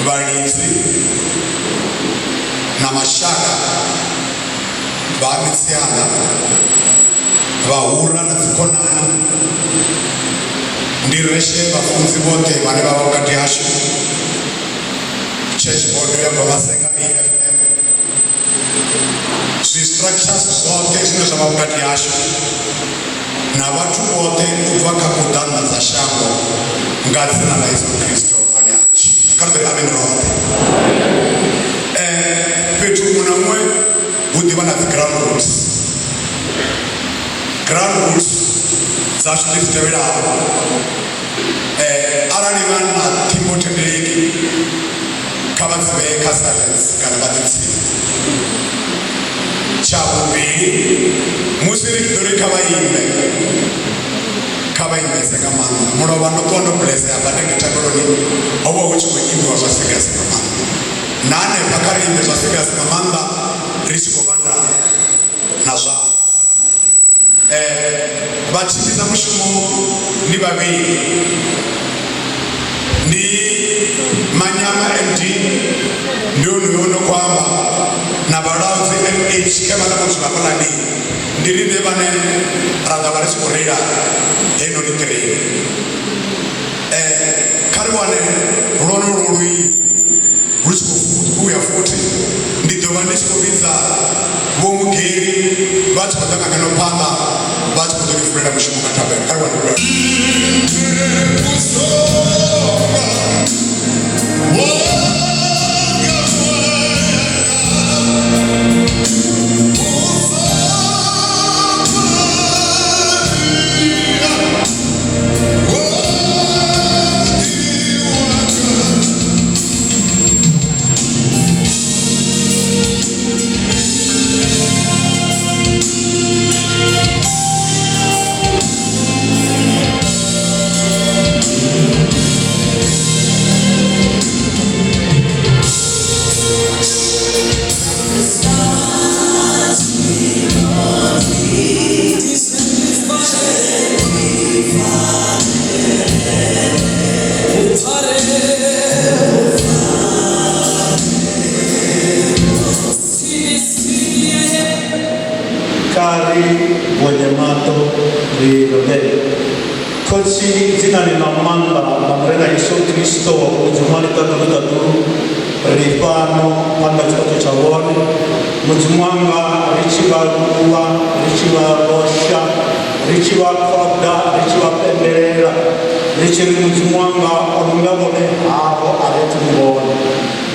Vhalidzi na mashaka vha mitsianda, vhahura na dzikhonani, ndi reshe vhafunzi vhoṱhe vhane vha vha vhukati hashu, church board ya Gomasenga AFM, zwi structures zwoṱhe zwine zwa vha vhukati hashu na vhathu vhoṱhe u bva kha kuḓana dza shango nga dzina ḽa Yesu Kristo ane a tshila. Kha ri ḓo ri amen roṱhe. Fhethu huṅwe na huṅwe hu ḓivha na dzi ground rules. Ground rules dzashu ndi dzi tevhelaho. Arali vha na ṱhingothendeleki kha vha dzi vhee kha silence kana vha dzi tsime. Tsha vhuvhili, musi ri tshi ḓo ri kha vha imbe, kha vha imbese nga maanḓa. Mulovha ndo ṱuwa ndo blessea bada ngei thabeloni, ho vha hu tshi khou imbiwa zwa serious nga maanḓa. Na hanefha kha ri imbe zwa serious nga maanḓa ri tshi khou vhanda na zwanḓa. Vhatshimbidza mushumo ndi vhavhili, ndi Manyama MD ndi onoyo o no khou amba na Vhalaudzi MH khe vhaḽa vho dzula hafhaḽani, ndi riṋe vhane ra ḓo vha ri tshi khou reila heinoni ṱireini. Kha ri wane lwonolwo luimbo. Lu tshi khou vhuya futhi, ndi ḓo vha ndi tshi khou vhidza Vho Mugeli vha tshi khou ḓa nga ngeno phanḓa vha tshi khou ḓo ni vulela mushumo nga thabelo. Kha ri wane lwe. Kha ri bonye maṱo ri rabele. Khotsi, dzinani ḽa maanḓa ḽa Murena Yesu Kristo, Mudzimu wa ḽiṱaḓulu ṱaḓulu, ri fhano phanḓa tshifhaṱo tsha vhone. Mudzimu wanga, ri tshi vha luvha, ri tshi vha losha, ri tshi vha khoḓa, ri tshi vha pembelela, ri tshi ri Mudzimu wanga o no nga vhone havho a ri athu mu vhona.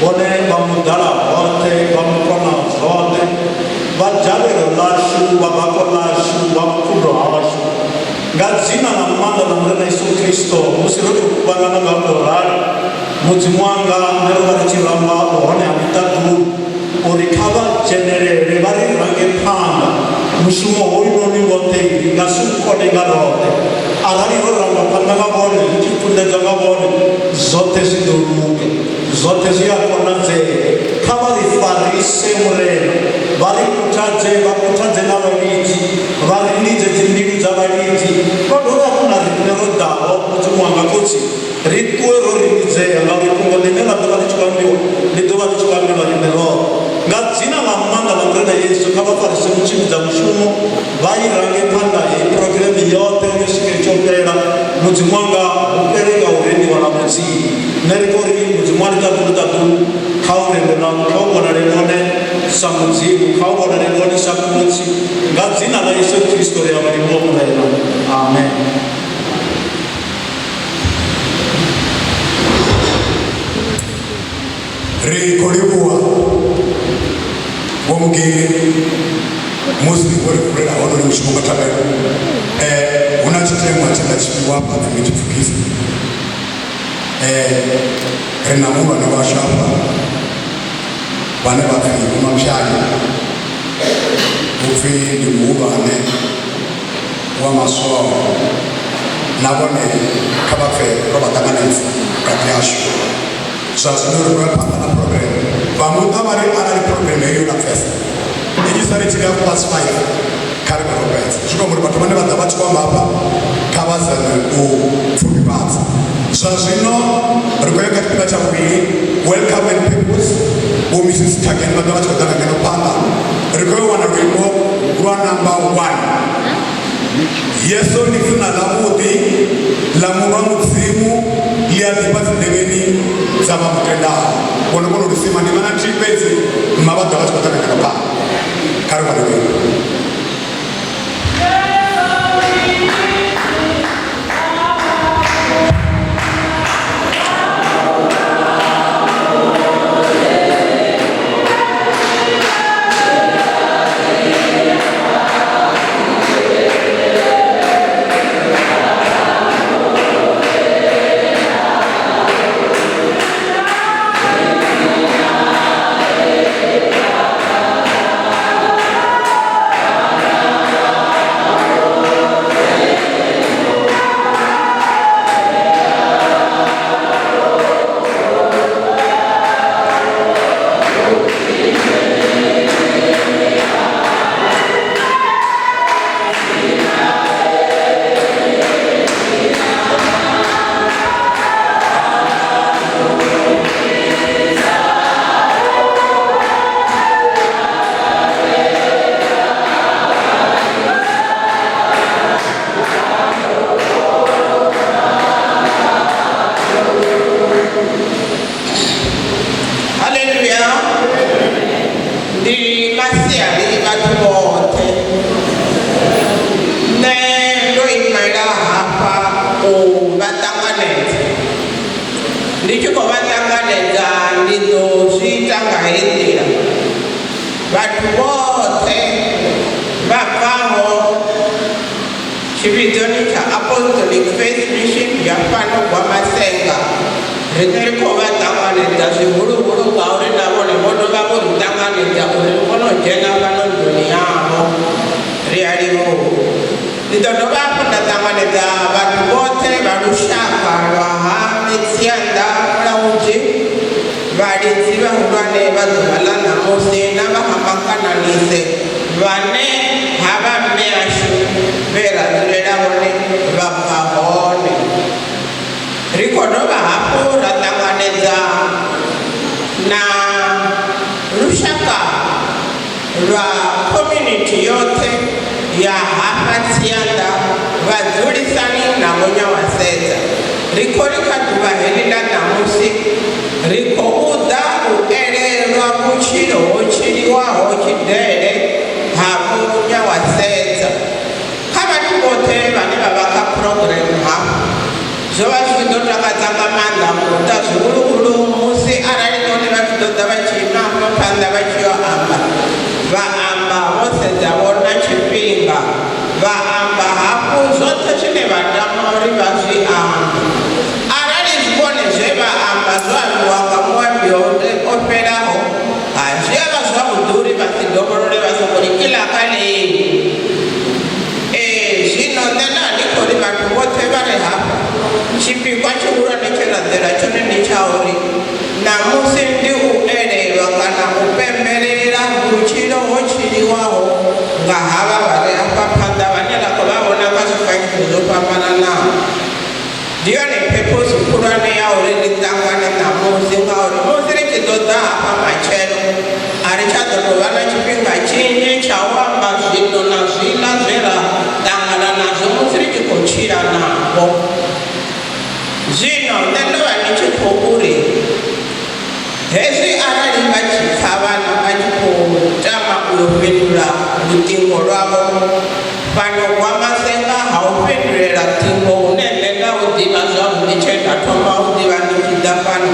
Vhone vha muḓala hoṱhe, vha mu kona zwoṱhe, vha dzhavhelo ḽashu, vha bako ḽashu, vha vhukhudo hashu. Nga dzina ḽa maanḓa ḽa Murena Yesu Kristo, musi ro tou kuvhangana nga u tou rali, Mudzimu wanga, nṋe ro vha ri tshi ramba vhuhone ha ḽiṱaḓulu uri kha vha dzhenelele vha ri range phanḓa. Mushumo hoyunoni woṱhe ri nga si u kone nga roṱhe. Arali ro rangwa phanḓa nga vhone, ri tshi funḓedzwa nga vhone, zwoṱhe zwi ḓo luga, zwoṱhe zwi a konadzea. Kha vha ri farise, Murena, vha ri khuthadze, vha khuthadze na vhalidzi, vha ri lidze dzimbilu dza vhalidzi, vha dovhe hafhu na riṋe ro ḓaho, Mudzimu wanga Khotsi. Ri ṱuwe ro ringidzea, ngauri fhungo ḽine ḽa ḓo vha ḽi tshi khou ambiwa ḽi ḓo vha ḽi tshi khou ambelwa riṋe roṱhe. Nga dzina ḽa maanḓa ḽa Murena Yesu, kha vha farise mutshimbidza mushumo, vha i range phanḓa heyi phurogireme yoṱhe u swikela tsho fhela. Mudzimu wanga, hu fhele nga u rendiwa na Mudzimu. Nṋe ri khou ri, Mudzimu wa ḽiṱaḓulu ṱaḓulu, kha u rendwe na kha u vhonale wone sa Mudzimu, kha u vhonale wone sa Khotsi. Nga dzina ḽa Yesu Kristo ri a vha livhuwa Murena. Amen. Ri khou livhuwa Vho Mugili musi vho ri vulela honoyu mushumo nga thabelo. Hu na tshiteṅwa tshe nda tshi fhiwa hafha pfi ndi tshi pfukise. Ri na muhulwane washu hafha vhane vha pfi Vho Mapyane, hu pfi ndi muhulwane wa maswole na vhone kha vha pfe ro vha ṱanganedza vhukati hashu. Zwa zwino ri khou ya phanḓa na program. Vha muṱa vha ri arali program heyo yo lapfesa i tshi sala i tshi ri half past 5 kha ri vhe ro fhedza. Zwi khou amba uri vhathu vhane vha ḓa vha tshi khou amba hafha kha vha zame u pfufhifhadza. Zwa zwino ri khou ya kha tshifhinga tsha vhuvhili. Welcome and purpose. Vho Mrs Thageni vha ḓo vha tshi khou ḓa nga ngeno phanḓa. Ri khou yo wana luimbo lwa number 1. Yesu ndi dzina ḽavhuḓi ḽa murwa Mudzimu ḽi a ḓifha dzinḓevheni dza vha mutendaho. Vho no kona u ri sima ndimana nthihi fhedzi, mma vha ḓo vha tshi khou ḓa nga ngeno phanḓa. Kha ri wane luimbo. Haleluya. Ndi masiari vhathu vhoṱhe. Nṋe ndo imela hafha u vha ṱanganedza. Ndi tshi khou vha ṱanganedza ndi ḓo zwi ita nga heyi nḓila. Vhathu vhoṱhe vha bvaho tshivhidzoni tsha Apostolic Faith Mission ya fhano Gwamasenga, riṋe ri khou vha ṱanganedza zwihuluhulu ngauri na vhone vho dovha vho ri ṱanganedza uri ri kone u dzhena fhano nḓuni yavho. Ri a livhuwa. Ndi ḓo dovha hafhu nda ṱanganedza vhathu vhoṱhe vha lushaka lwa ha Mitsianda Mulaudzi, vhalidzi vhahulwane vha ḓuvha ḽa ṋamusi na vha ha Makananise vhane havha mme ashu vhe ra dzulela hone vha bva hone. Ri khou dovha hafhu ra ṱanganedza na lushaka lwa community yoṱhe ya hafha Tsianda, vhadzulisani na Munyawasedza. Ri khou ri kha ḓuvha heḽi ḽa ṋamusi ri khou ḓa u elelwa vhutshilo ho tshiliwaho tshidele ha Munyawasedza. Kha vhathu vhoṱhe vhane vha vha kha program hafhu, zwo vha zwi tshi ḓo takadza nga maanḓa muṱa, zwihuluhulu musi arali vhone vha tshi ḓo ḓa vha tshi ima hafha phanḓa vha tshi yo amba, vha amba vho sedza vhona tshifhinga, vha amba hafhu zwoṱhe zwine vha tama uri vha zwi ambe. Arali vhone zwe vha amba zwo ambiwa nga muambi o fhelaho, ha zwi a vha zwavhuḓi uri vha si dovholole vha soko ri kiḽa kha ḽeyi. Zwino nṋe nda ndi khou ri vhathu vhoṱhe vha re hafha, tshipikwa tshihulwane tshe ra ḓela tshone ndi tsha uri ṋamusi ndi u elelwa kana u pembelela vhutshilo ho tshiliwaho nga havha vha re afha phanḓa vhane ra khou vha vhona kha zwifanyiso zwo fhambananaho. Ndi yone purpose khulwane ya uri ri ṱangane ṋamusi, ngauri musi ri tshi ḓo ḓa hafha matshelo a ri tsha ḓo tou vha na tshifhinga tshinzhi tsha u amba zwino na zwiḽa zwe ra ṱangana nazwo musi ri tshi khou tshila navho. Zwino nṋe ndo vha ndi tshi khou uri hezwi arali vha tshi pfa vhana vha tshi khou tama u yo fhindula luṱingo lwavho fhano Gwamasenga ha u fhindulela ṱhingo hune nṋe nda hu ḓivha zwavhuḓi, tshe nda thoma u ḓivha ndi tshi ḓa fhano,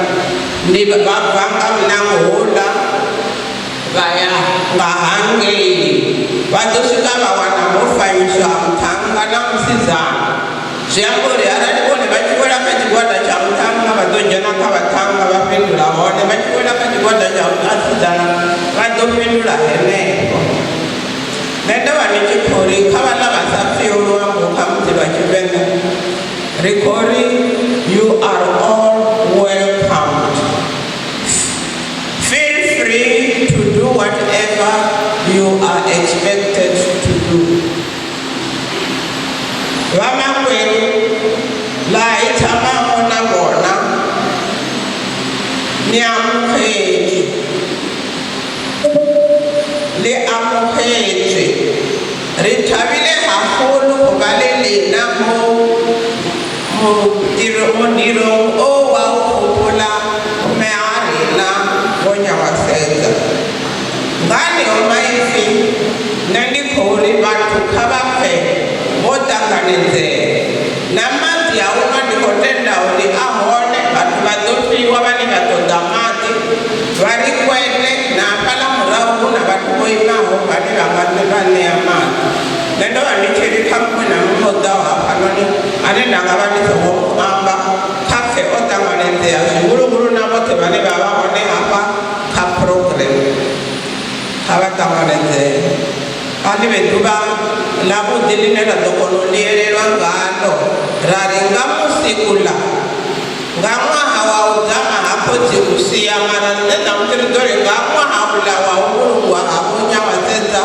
ndi vha bva nga muṋango houḽa vha ya nga hangei, vha ḓo swika vha wana ho fanyiswa muṱhannga na musidzana. Zwi amba uri arali vhone vha tshi wela kha tshigwada tsha muṱhannga vha ḓo dzhena kha vhaṱhannga vha fhindula hone, vha tshi wela kha tshigwada tsha vhasidzana vha ḓo fhindula henefho. Nṋe ndo vha ndi tshi khou ri kha vhaḽa vha sa pfiho luambo kha musi lwa Tshivenḓa, ri khou ri you are all welcomed. Feel free to do whatever you are expected to do. Vamakwerhu laha hi tshamaka na vona, ni Mudirong o wa u humbula mme a rina Vho Nyawasedza. Nga aneo maipfi nṋe ndi khou ri vhathu kha vha pfe vho ṱanganedzea. Na maḓi a u nwa ndi khou tenda uri a hone, vhathu vha ḓo fhiwa vhane vha ṱoḓa maḓi vha ri kwete, na hafhaḽa murahu hu na vhathu vho imaho vhane vha nga vha ṋea maḓi. Nṋe ndo vha ndi tshi ri kha muṅwe na muṅwe o ḓaho hafhanoni ane nda nga vha ndi songo mu amba kha pfe o ṱanganedzea, zwihuluhulu na vhoṱhe vhane vha vha hone hafha kha program kha vha ṱanganedzee. A ḽi vhe ḓuvha ḽavhuḓi ḽine ra ḓo kona u lielelwa ngalo, ra ri nga musi uḽa nga ṅwaha wa u dzama ha khotsi u sia, mara nṋe ṋamusi ri ḓo ri nga ṅwaha uḽa wa u vhulungwa ha Vho Nyawasedza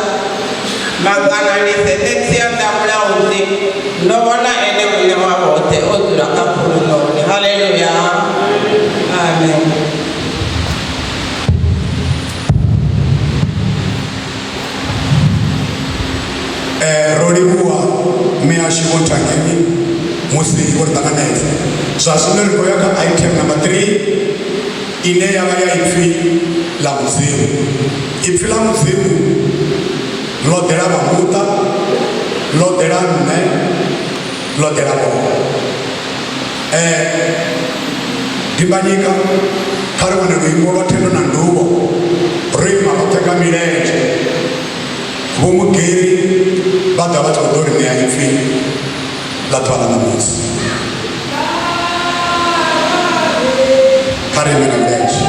Manganani Seṱetsianḓa Mulaudzi, ndo vhona ene muṋe wa vhoṱhe o dzula kha khuluṋoni. Haleluya, amen. Ro livhuwa mihasho Vho Nthangeni musi vho ri ṱanganedza. Zwa zwino ri khou ya kha item number 3 ine ya vha ya ipfi ḽa Mudzimu. Ipfi ḽa Mudzimu ḽo ḓela vha muṱa, ḽo ḓela nṋe, ḽo ḓela vhone. Dimbanyika kha ri wane luimbo lwa thendo na nduvho ro ima roṱhe nga milenzhe. Vho Mugeri vha ḓa vha tshi khou ḓo ri ṋea ipfi ḽa ḓuvha ḽa ṋamusi. Kha ri ime nga milenzhe.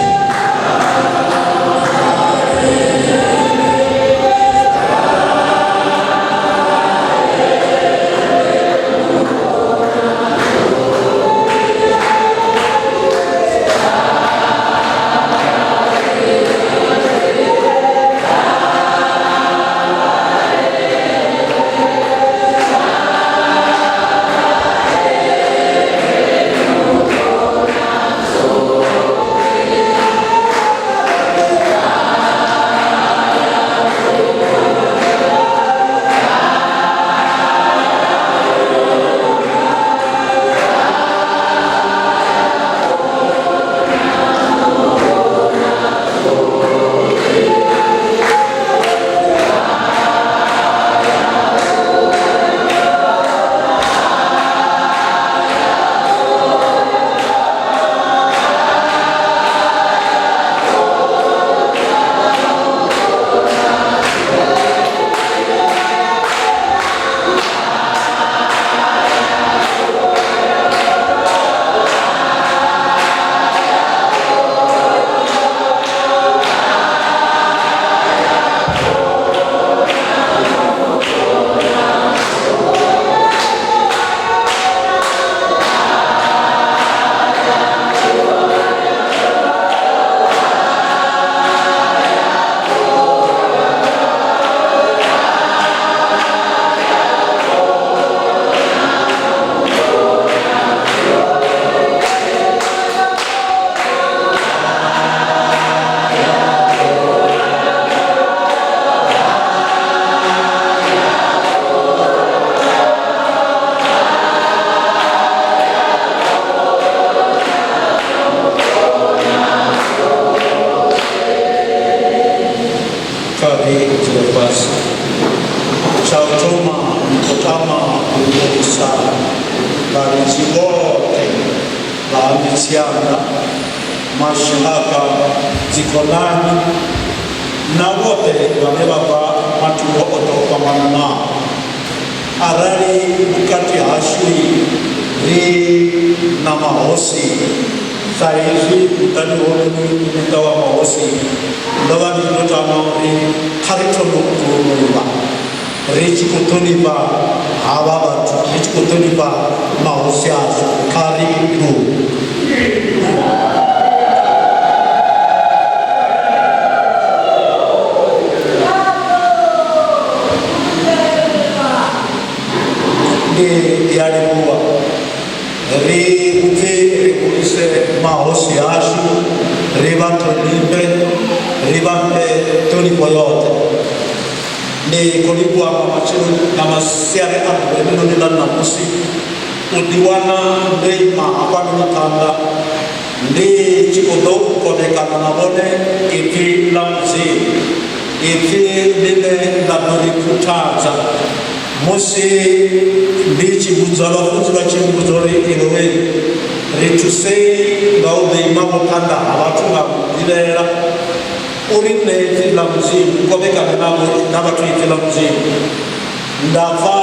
Kha ri dzule fhasi. Tsha u thoma ndi khou tama u livhuisa vhalidzi vhoṱhe vha ha Mitsianda, mashaka, dzikhonani na vhoṱhe vhane vha bva matungo o tou fhambananaho. Arali vhukati hashu ri na mahosi, sa izwi muṱani hounoni u muṱa wa mahosi, ndo vha ndi tshi ḓo tama uri kha ri thome u ṱolulwa ri tshi khou ṱhonifha havha vhathu, ri tshi khou ṱhonifha mahosi ashu. Kha ri lu. Ndi a livhuwa. Ri upfi ri hulise mahosi ashu, ri vha ṱhonifhe, ri vha fhe ṱhonifho yoṱhe. Ndi khou livhuwa nga matshelo nga masiari a ḓuvha heḽinoni ḽa ṋamusi U ḓiwana ndo ima hafhanoni phanḓa ndi tshi khou ḓo kovhekana na vhone ipfi ḽa Mudzimu, ipfi ḽine ḽa ḓo ri khuthadza. Musi ndi tshi vhudzwa, vhafunzi vha tshi mmbudza uri iwe ri thusei nga u ḓo imavho phanḓa ha vhathu nga mugivhela uri nṋe ipfi ḽa Mudzimu, kovhekane navho na vhathu ipfi ḽa Mudzimu. Nda pfa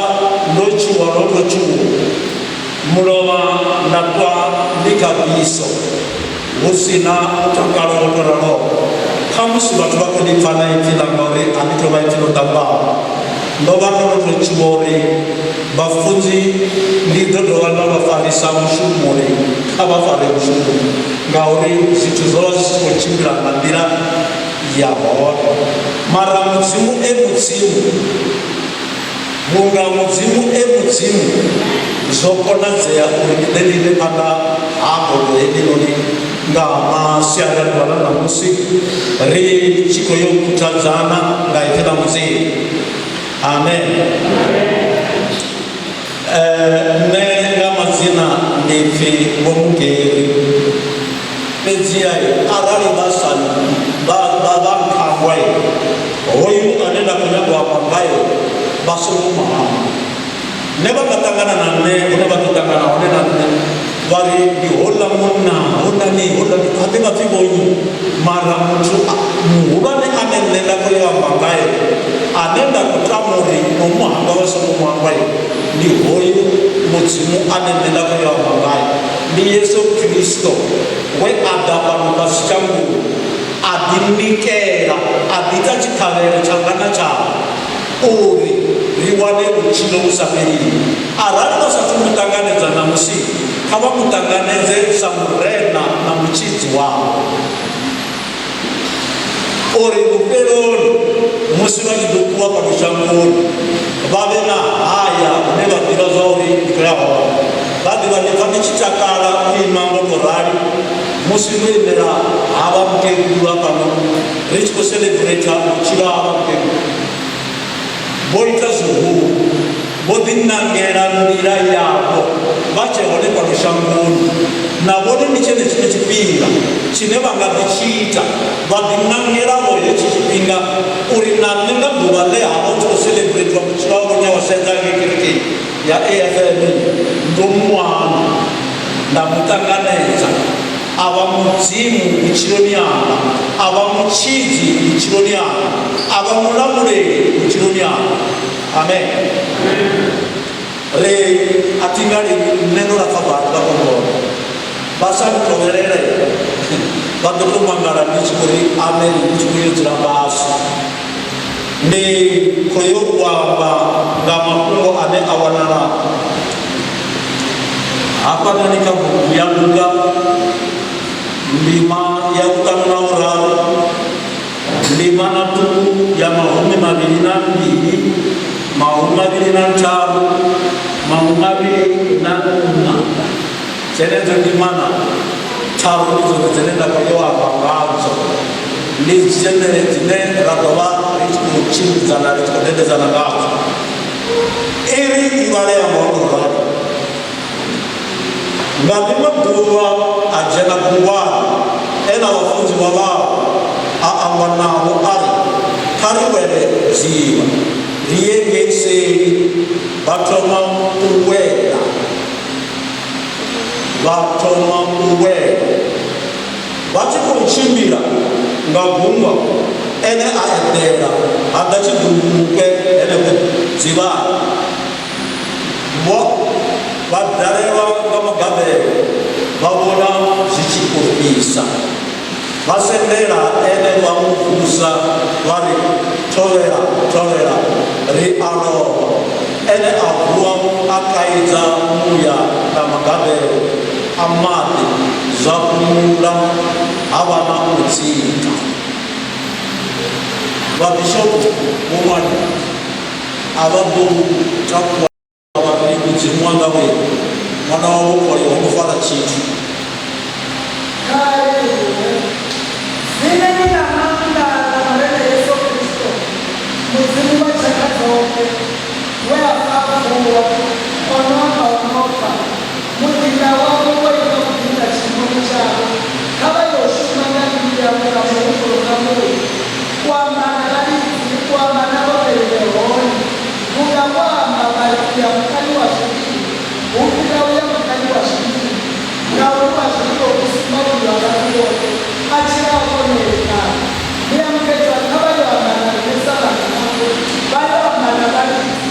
ndo tshuwa lwo tou tshuwa, mulovha nda ṱwa ndi kha biso hu si na mutakalo wo tou raloho. Khamusi vhathu vha khou ḓi pfa na ipfi ḽanga uri a ḽi tou vha ipfi ḽo ṱambaho. Ndo vha ndo no tou tshuwa uri vhafunzi ndi ḓo dovha nda vha farisa mushumoni, kha vha fare mushumo ngauri zwithu zwo vha zwi si khou tshimbila nga nḓila ya hone. Mara Mudzimu e Mudzimu, vhunga Mudzimu e Mudzimu, zwo konadzea uri ndi ḓe ndi ime phanḓa ha gogo heḽinoni nga masiari a ḓuvha ḽa ṋamusi ri tshi khou yo khuthadzana nga ipfi ḽa Mudzimu. Amen. Nṋe nga madzina ndi pfi Vho Mugeri, fhedziha arali vha sa vha vha vha nkhangwa, hoyu ane nda khou nyaga u amba ngae vha songo mu hangwa. Nṋe vha nga ṱangana na nṋe hune vha ḓo ṱangana hone na nṋe vha ri ndi houḽa munna houḽani houḽani a thi nga pfi vho nnyi, mara muthu muhulwane ane nṋe nda khou yo amba ngae ane nda khou tama uri no mu hangwa vha songo mu hangwa ndi hoyu Mudzimu ane nṋe nda khou yo amba ngae, ndi Yesu Kristo we a ḓa fhano fhasi shangoni a ḓinikela a ḓiita tshiṱhavhelo tshanga na tshavho uri ri wane vhutshilo vhu sa fheliho. Arali vha sathu mu ṱanganedza ṋamusi, kha vha mu ṱanganedze sa Murena na Mutshidzi wavho, uri vhufheloni musi vha tshi ḓo ṱuwa fhano shangoni vha vhe na haya hune vha ḓivha zwa uri ndi khou ya hone. Vha ḓivha ndi pfa ndi tshi takala u ima ngo tou rali musi ndo imela havha mukegulu hafhano ri tshi khou celebrate vhutshilo ha havha mukegulu. Vho ita zwihulu, vho ḓinangela nḓila yavho vha tshe hone fhano shangoni. Na vhone ndi tshenetshino tshifhinga tshine vha nga ḓi tshi ita, vha ḓinangela-vho hetshi tshifhinga uri na nṋe nga ḓuvha ḽe ha vha hu tshi khou selebureithiwa vhutshilo ha Vho Nyawasedza ngei kerekeni ya AFM, ndo mu wana, nda mu ṱanganedza. A vha Mudzimu vhutshiloni hanga, a vha Mutshidzi vhutshiloni hanga, a vha Mulamuleli vhutshiloni hanga. Amen. Ri a thi nga lini nṋe ndo lapfa badi vha kongona vha sa ntovhelele vha ḓo tou mangala ndi tshi khou ri amen ndi tshi khou yo dzula fhasi. Ndi khou yo u amba nga mafhungo ane a wanala hafhanoni kha bugu ya Luka ndima ya vhuṱanu na vhuraru ndima na ṱuku ya 22, 23, 24. Dzenedzo ndimana tharu ndi dzone dzine nda khou yo amba ngadzo, ndi dzone dzine ra ḓo vha ri tshi khou tshimbidzana ri tshi khou dededzana ngadzo. I ri i vhalea nga u tou rali. Nga ḽiṅwe ḓuvha a dzhena gungwani e na vhafunziwa vhawe, a amba navho a ri, Kha ri wele dzivha ri ye ngei seli. Vha thoma u wela, vha thoma u wela. Vha tshi khou tshimbila nga gungwa, ene a eḓela, ha ḓa tshiḓumbumukwe henefho dzivhani. Vho vha dalelwa nga magabelo, vha vhona zwi tshi ofhisa. Vha sendela ha ene vha mu vusa vha ri, Thovhela, thovhela, ri a lovha! Ene a vuwa a kaidza muya na magabelo a maḓi, zwa fhumula, ha vha na u dzika. Vhabishopo Vho Ṅwali a vha ḓo takuwa vha ri, Mudzimu wanga wee, ṅwana wavho Khole ho ngo fara tshithu. Kha ri livhuwe dzinani ḽa maanḓa ḽa Murena Yesu Kristo, Mudzimu wa tshakha dzoṱhe, we a fa a vuwa, o no amba o no pfa. zwavhuḓi. U amba na vhalidzi, u amba na vhoṱhe ri hone. Vhunga vho amba vha ri u ya muṱani wa zwililo, hu fhira u ya muṱani wa zwililo. Ngauri wa zwililo u sumba vhuvhi ha vhathu vhoṱhe, a tshila o kona u elekana. Muya mukhethwa kha vha yo amba na riṋe sa vhana vhavho, vha yo amba na vhalidzi,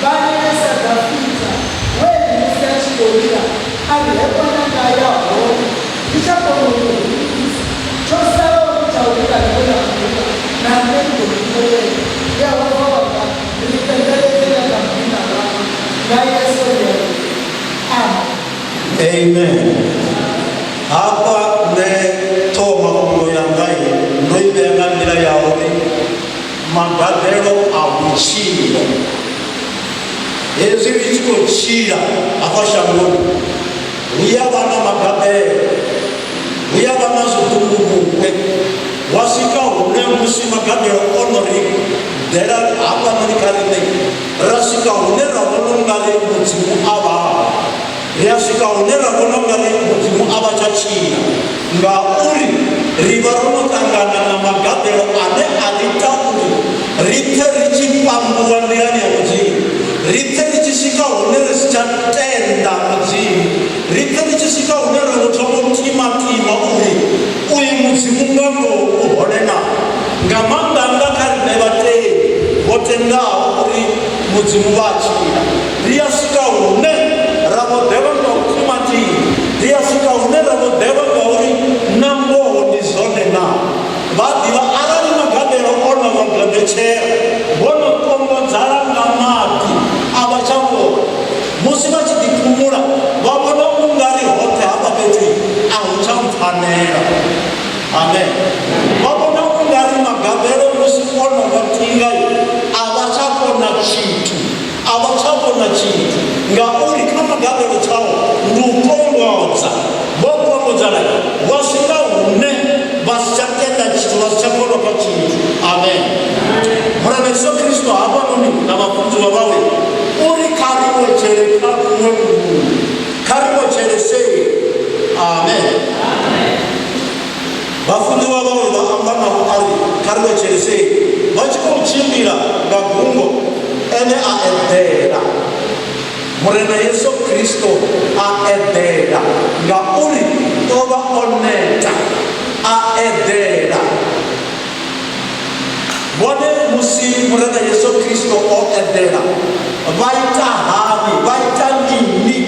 vha lile sa Dafita, we musi a tshi khou lila a ri, He ṅwananga ya hone, ndi tsha kona u u hulisa. Tsho salaho ndi tsha uri nga ḽiṅwe ḽa maḓuvha na nṋe ndi ḓo vhuyelela. Yehova wanga, ri fhendeledze nga kha muḓinḓa wau. Nga Yesu ri a livhuwa. Amen. Amen. Hafha nṋe ṱhoho mafhungo yanga ndo i vhea nga nḓila ya uri magabelo a vhutshilo. Hezwi ri tshi khou tshila hafha shangoni hu ya vha na magabelo, hu ya vha na zwiḓumbumukwe. Wa swika hune musi magabelo o no ri ḓela hafhanoni kha riṋe, ra swika hune ra vhona u nga ri Mudzimu a vhaho. Ri a swika hune ra vhona u nga ri Mudzimu a vha tsha tshila, ngauri ri vha ro no ṱangana na magabelo ane a ri ita uri ri pfe ri tshi pambuwa nḓilani ya Mudzimu, ri pfe ri tshi swika hune ri si tsha tenda Mudzimu, ri pfe ri tshi swika hune ra vho thoma u timatima uri uyu Mudzimu nga ngoho u hone naa. Nga maanḓa-nnḓa kha riṋe vhatendi vho tendaho uri Mudzimu vha a tshila, ri a swika hune ra vho ḓelwa nga u timatima, ri a swika hune ra vho ḓelwa nga uri na ngoho ndi zwone naa. Vha a ḓivha arali magabelo o no vha gabetshela, vho no kombonzala nga maḓi, a vha tsha vhona. Musi vha tshi ḓiphumula, vha vhona u nga ri hoṱhe hafha fhethu a hu tsha mpfanela. Amen. Vha vhona u nga ri magabelo musi o no vha tinga, a vha tsha kona tshithu, a vha tsha vhona tshithu, ngauri kha magabelo tshao ndi u kombodza. Vho kombodzana vha swika hune vha si tsha tenda tshithu, vha si tsha kholwa kha tshithu. Amen. Murena Yesu Kristo hafhanoni na vhafunziwa vhawe uri kha ri wetshele kha luṅwe luṅwe, kha ri wetshele seli. Amen. Vhafunziwa vhawe vha amba navho a ri, Kha ri wetshele seli. Vha tshi khou tshimbila nga gungwa, ene a eḓela. Murena Yesu Kristo a eḓela ngauri o vha o neta, a eḓela. Vhone musi Murena Yesu Kristo o eḓela, vha ita hani? Vha ita mini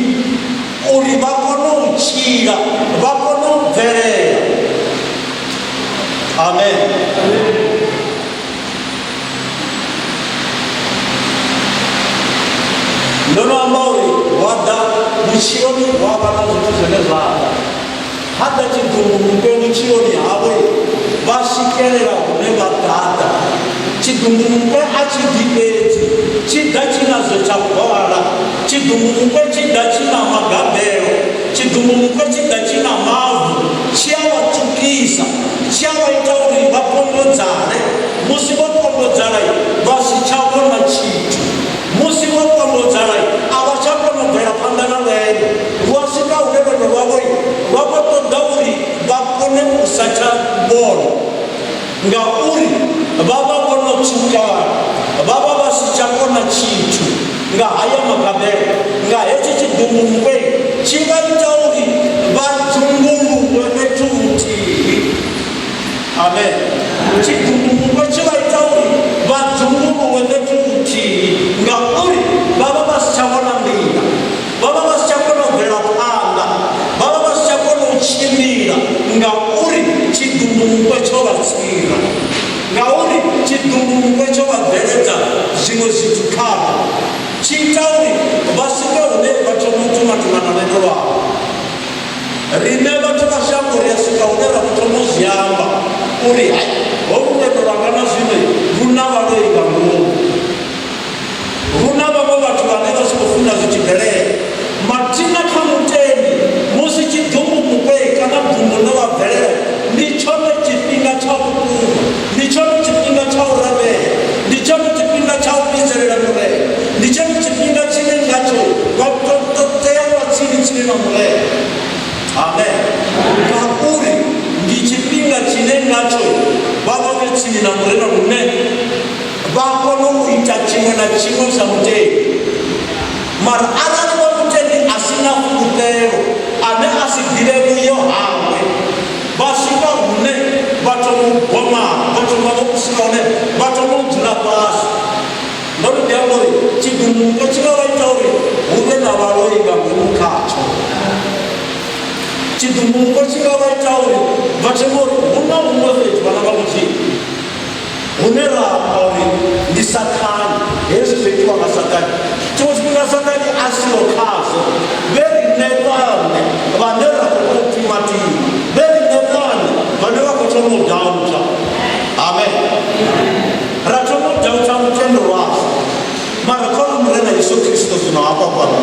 uri vha kone u tshila, vha kone u bvelela? Amen. Ndo no amba uri hu a ḓa vhutshiloni hu a vha na zwithu zwine zwa ḓa. Ha ḓa tshiḓumbumukwe vhutshiloni havho vha swikelela hune vha ḓaḓa. Tshiḓumbumukwe a tshi ḓi fhedzi, tshi ḓa tshi na zwe tsha hwala. Tshiḓumbumukwe tshi ḓa tshi na magabelo. Tshiḓumbumukwe tshi ḓa tshi na mavu, tshi a vha tswukisa, tshi a vha ita uri vha kombonzale. Musi vho kombonzala vha si tsha vhona tshithu. Musi vho kombonzala a vha tsha kona u bvela phanḓa na lwendo. Lu a swika hune lwendo lwavho lwa vho ṱoḓa uri vha kone u sa tsha vhona, ngauri vha vha vho no tswukala, vha vha vha si tsha kona tshithu nga haya magabelo. Nga hetshi tshiḓumbumukwe tshi vha ita uri vha dzunguluwe fhethu huthihi. Amen. Tshiḓumbumukwe tshi vha ita uri vha dzunguluwe fhethu huthihi, ngauri vha vha vha si tsha vhona nḓila, vha vha vha si tsha kona u bvela phanḓa, vha vha vha si tsha kona u tshimbila, ngauri tshiḓumbumukwe tsho vha tsira, ngauri tshiḓumbumukwe tsho vha bveledza zwiṅwe zwithu khavho. Tshi ita uri vha swike hune vha thoma u timatima na lwendo lwavho. Riṋe vhathu vha shango ri a swika hune ra vho thoma u zwi amba uri hai, holu lwendo lwanga na zwino lu na vhaloi nga ngomu. Hu na vhaṅwe vhathu vhane vha si khou funa zwi tshi bvelela. Mathina kha mutendi, musi tshiḓumbumukwe kana bvumo ḽo vha bvelela, ndi tshone tshifhinga tsha vhukuma, ndi tshone tshifhinga tsha u rabela, ndi tshone tshifhinga tsha u vhidzelela Murena, ndi tshone tshifhinga tshine ngatsho vha tea u vha tsini tsini na Murena. Amen. Ngauri ndi tshifhinga tshine ngatsho vha tsini na Murena lune vha kona u ita tshiṅwe na tshiṅwe sa mutendi. Mara arali wa mutendi a si na fulufhelo, ane a si ḓivhe vhuyo hawe, vha swika hune vha thoma u gomana, vha thoma u swika hune vha thoma u dzula fhasi. Ndo no ḓi amba uri tshidumungo tshi nga vha ita uri hu vhe na vhaloi nga ngomu khatsho. Tshidumungo tshi nga vha ita uri vha thome uri hu na huṅwe fhethu vhana vha Mudzimu hune ra amba uri ndi Sathane, hezwi zwo itiwa nga Sathane. Tshiṅwe tshifhinga Sathane a siho khazwo, vhe riṋe vhaṋe vhane ra khou tou timatima, vhe riṋe vhaṋe vhane vha khou thoma u doubta. Amen. Ra thoma u doubta lutendo lwashu. Mara kha uri Murena Yesu Kristo zwino hafha fhano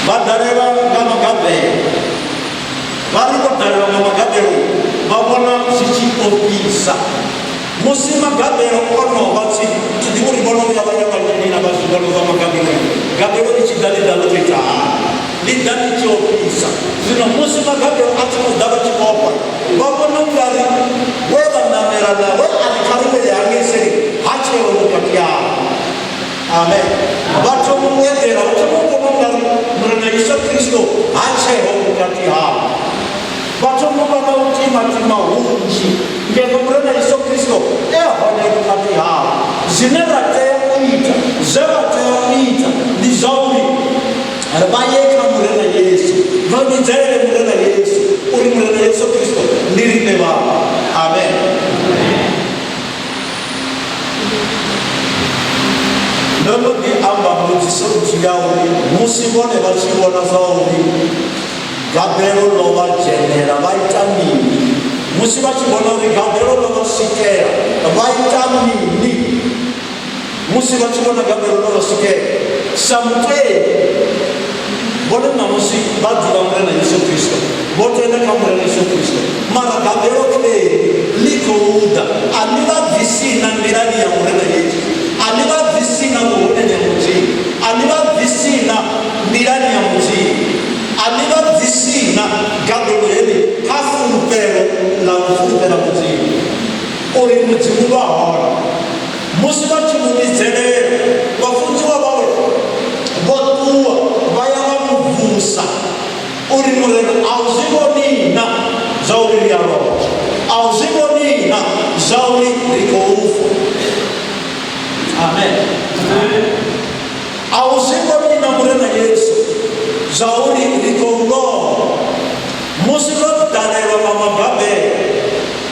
vha dalelwa nga magabelo, vha ri vho dalelwa nga magabelo vha vhona zwi tshi ofhisa. Musi magabelo o no vha tsini, thi ḓivhi uri vho no vhuya vha ya vha lindela vha zwi vhona zwa magabelo. Gabelo ḽi tshi ḓa ḽi ḓa ḽo tou ita hani? Ḽi ḓa ḽi tshi ofhisa. Zwino musi magabelo a tshi khou ḓa vha tshi ofha, vha vhona u nga ri we vha ṋamela na we a ri kha ri wele hangei seli ha tsheho vhukati havho. Amen. Vha thoma u eḓela, vha thoma u vhona u nga ri Murena Yesu Kristo ha tsheho vhukati havho. Vha thoma u vha na u timatima hunzhi ngeno Murena Yesu Kristo e hone vhukati havho. Zwine ra tea u ita, zwe vha tea u ita ndi zwa uri vha ye kha Murena Yesu, vha vhidzelele Murena Yesu uri Murena Yesu Kristo ndi riṋe vhawe. Amen. Ndo no ḓi amba mbudziso nthihi ya uri musi vhone vha tshi vhona zwa uri gabelo ḽo vha dzhenela vha ita mini? Musi vha tshi vhona uri gabelo ḽo vha swikela vha ita mini? Musi vha tshi vhona gabelo ḽo vha swikela sa mutendi, vhone ṋamusi vha ḓivha Murena Yesu Kristo, vho tenda kha Murena Yesu Kristo, mara gabelo kheḽi ḽi khou ḓa, a ḽi vha bvisi na nḓilani ya Murena Yesu, a ḽi vha bvisi na vhuhoneni ha Mudzimu, a ḽi vha bvisi na nḓilani ya Mudzimu, a ḽi vha bvisi na gabelo heḽi kha fulufhelo ḽa u fulufhela Mudzimu, uri Mudzimu vha hone. Musi vha tshi mu vhidzelela, vhafunziwa vhawe vho ṱuwa vha ya vha mu vusa, uri, Murena, a u zwi vhoni na zwa uri ri a lozwa? A u zwi vhoni na zwa uri ri khou fa? Amen. A u zwi vhoni na Murena Yesu zwa uri ri khou lovha? Musi ro ḓalelwa nga magabelo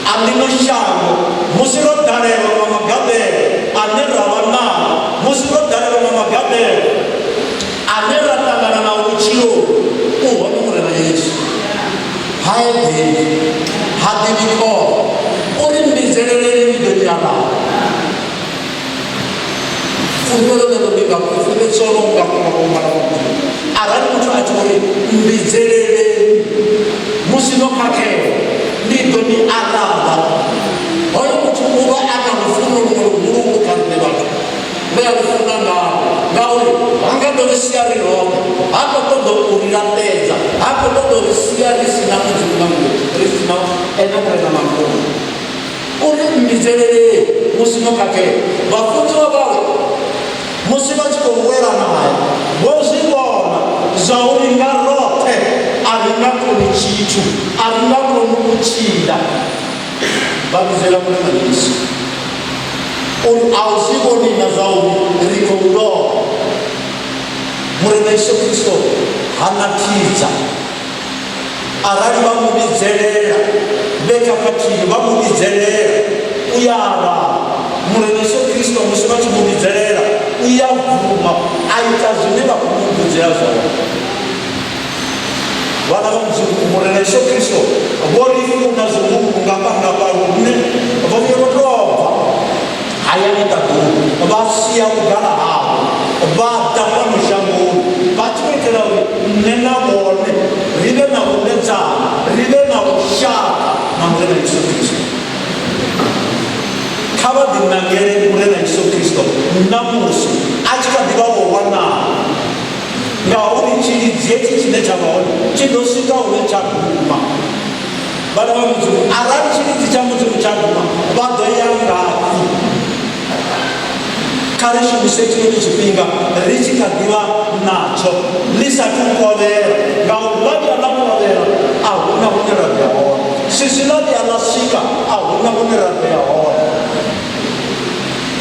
a ḽino shango, musi ro ḓalelwa nga magabelo ane ra vha nao, musi ro ḓalelwa nga magabelo ane ra ṱangana nao vhutshiloni, u hone Murena Yesu. Ha eḓeli, ha ḓivhi khombo. U ri, Mmbidzeleleni, ndi ḓo ni aravha. Fulufhelo ḽeḽo ḽi nga fulufhedziso ḽo nga vhana vha Mudzimu. Arali muthu a tshi vho ri, Mmbidzeleleni musi no khakhelwa, ndi ḓo ni aravha, hoyo muthu u vha a na lufuno luṅwe luhuluhulu kha riṋe vhathu lwe a ri funa ngalwo, ngauri ha nga ḓo ri sia ri roṱhe, ha khou ṱoḓa u ri laṱedza, ha khou ṱoḓa u ri sia ri si na Mudzimu nga ngomu, ri si na Ene Murena nga ngomu. U ri, Mmbidzeleleni musi no khakhela. Vhafunziwa vhawe musi vha tshi khou wela nae, vho zwi vhona zwa uri nga roṱhe a ri nga koni tshithu, a ri nga koni u tshila. Vha vhidzela Murena Yesu uri, A u zwi vhoni na zwa uri ri khou lovha? Murena Yesu Kristo ha na thidza. Arali vha mu vhidzelela vhe khakhathini, vha mu vhidzelela, u ya aravha. Murena Yesu Kristo musi vha tshi mu vhidzelela, u ya bvuma a ita zwine vha khou mu vhudzela zwone. Vhana vha Mudzimu, Murena Yesu Kristo vho ri funa zwihulu vhungafhangafha lune vho vhuya vha tou bva hayani ṱaḓulu vha sia vhugala havho vha ḓa fhano shangoni vha tshi khou itela uri nṋe na vhone ri vhe na vhuledzano, ri vhe na vhushaka na Murena Yesu Kristo. Kha vha ḓinangele Murena Yesu Kristo ṋamusi a tshi kha ḓi vha wo wanala, ngauri tshilidzi hetshi tshine tsha vha hone tshi ḓo swika hune tsha guma. Vhana vha Mudzimu, arali tshilidzi tsha Mudzimu tsha guma, vha ḓo ya ngafhi? Kha ri shumise tshinoni tshifhinga ri tshi kha ḓivha natsho, ḽi sathu kovhela, ngauri ḽa vhuya ḽa kovhela a huna hune ra ḓo ya hone. Swiswi ḽa vhuya ḽa swika a huna hune ra ḓo ya hone.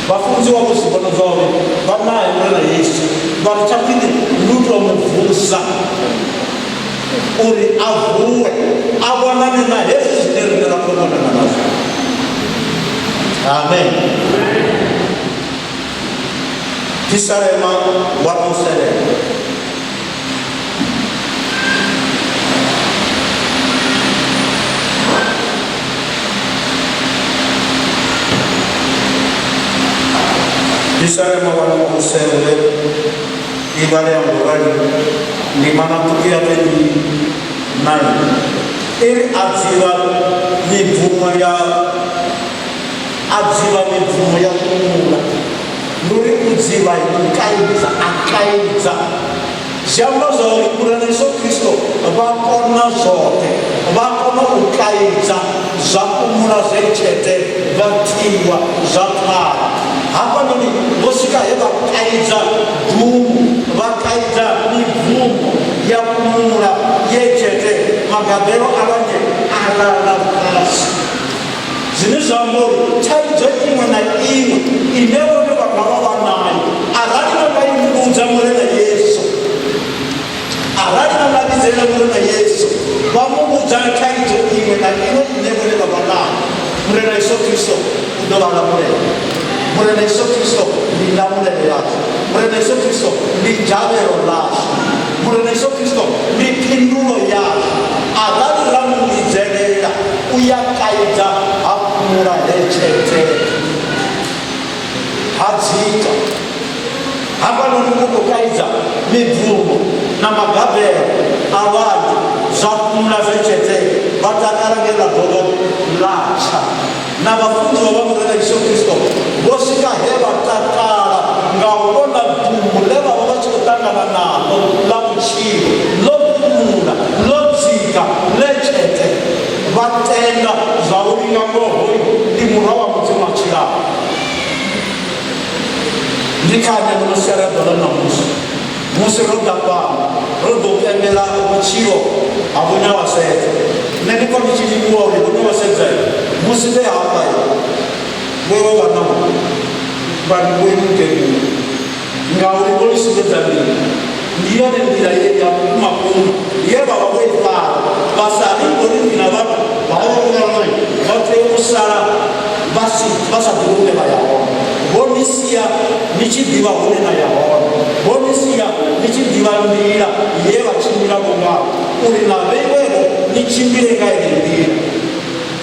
Vhafunziwa vho zwi vhona zwa uri vha nae Murena Yesu, vha ri tsha khwine ndi u tou mu vusa uri a vuwe a vhonane na hezwi zwine riṋe ra khou vhonana nazwo. Amen. Phisalema 107. Phisalema 107 i vhalea ngaurali, ndimana ṱhukhu ya 29 i ri, a dzivha mibvumo ya a dzivha mibvumo ya kumula. Ndi uri u dzivha u kaidza, a kaidza. Zwi amba zwa uri Murena Yesu Kristo vha kona zwoṱhe, vha kona u kaidza zwa fhumula zwe tshete vha tiwa zwa pfala. Hafhanoni vho swika he vha kaidza ḓumbu, vha kaidza mibvumo ya fhumula ye tshete, magabelo a lwanzhe a lala fhasi. Zwine zwa amba uri thaidzo iṅwe na iṅwe ine vhone vha nga vha vha nayo, arali vha nga i vhudza Murena Yesu, arali vha nga vhidzelela Murena Yesu vha mu vhudza thaidzo iṅwe na iṅwe ine vhone vha vha nayo, Murena Yesu Kristo u ḓo vha lamulela. Murena Yesu Kristo ndi ndamulelo yashu. Murena Yesu Kristo ndi dzhavhelo ḽashu. Murena Yesu Kristo ndi phindulo yashu. Arali ra mu vhidzelela, u ya kaidza ha fhumula he tshete ha dzika. Hafhanoni u khou kaidza mibvumo na magabelo a lwanzhe, zwa fhumula zwe tshete, vha takala nge ḽa dovha ḽa tsha. Na vhafunziwa vha Murena Yesu Kristo vho swika he vha takala nga u vhona ḓumbu ḽe vha vha vha tshi khou ṱangana naḽo ḽa vhutshilo ḽo fhumula, ḽo dzika, ḽe tshete. Vha tenda zwauri nga ngoho hoyu ndi Murwa wa Mudzimu a tshilaho. Ndi kha ḽino masiari a ḓuvha ḽa ṋamusi, musi ro ḓa fhano, ro ḓo pembela vhutshilo ha Vho Nyawasedza. Nṋe ndi pfa ndi tshi livhuwa uri Vho Nyawasedza musi vhe hafha, vho vha vha na vha ri vho mukegulu, ngauri vho ni sumbedza nḓila. Ndi yone nḓila ye ya vhukuma kuma ye vha vha vho i fara, vha sa ri ngori ndi na vhathu vha vha vho vha tea u sala vha si vha sa ḓivhi hune vha ya hone. Vho ni sia ni tshi ḓivha hune na ya hone, vho ni sia ni tshi ḓivha nḓila ye vha tshimbila vho ngayo, uri na vheiwevho ni tshimbile nga yeneyo nḓila.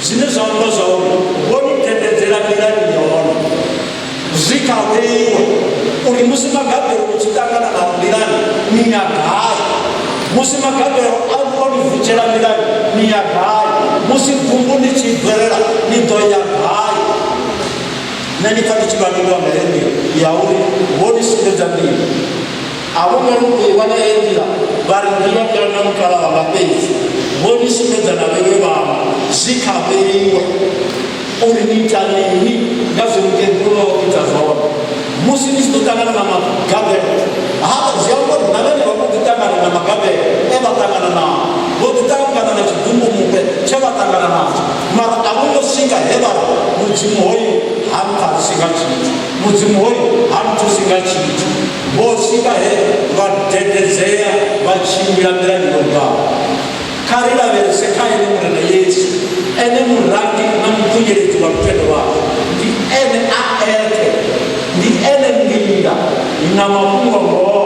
Zwine zwa amba zwa uri vho ni dededzela nḓilani yone. Zwi kha vheiwe uri musi magabelo ni tshi ṱangana nao nḓilani, ni ya gai? Musi magabelo a o ni vutshela nḓilani, ni ya gai? Musi ḓumbu ḽi tshi bvelela, ni ḓo ya gai? Nṋe ndi pfa ndi tshi vha livhuwa nga heyi nḓila ya uri vho ni sumbedza nḓila. A vho ngo ri u i vhona heyi nḓila vha ri ndi ya na mukalaha wanga fhedzi. Vho ni sumbedza na vheiwe vhaṅwe. Zwi kha vheiwe uri ni ita mini nga zwe mukegulu vha vha vho ita zwone. Musi ni tshi ḓo ṱangana na magabelo, hafha zwi amba uri na vhenevha vho ḓi ṱangana na magabelo e vha ṱangana nao, vho ḓi ṱangana na tshiḓumbumukwe tshe vha ṱangana natsho, mara a vho ngo swika he vha ri, Mudzimu hoyu ha mpfarisi nga tshithu, Mudzimu hoyu ha nthusi nga tshithu. Vho swika he vha dededzea vha tshimbila nḓilani yo bvaho. Kha ri lavhelese kha ene Murena Yesu, ene murangi na mukhunyeledzi wa lutendo lwashu. Ndi ene a eṱhe, ndi ene nḓila na mafhungo-ngoho,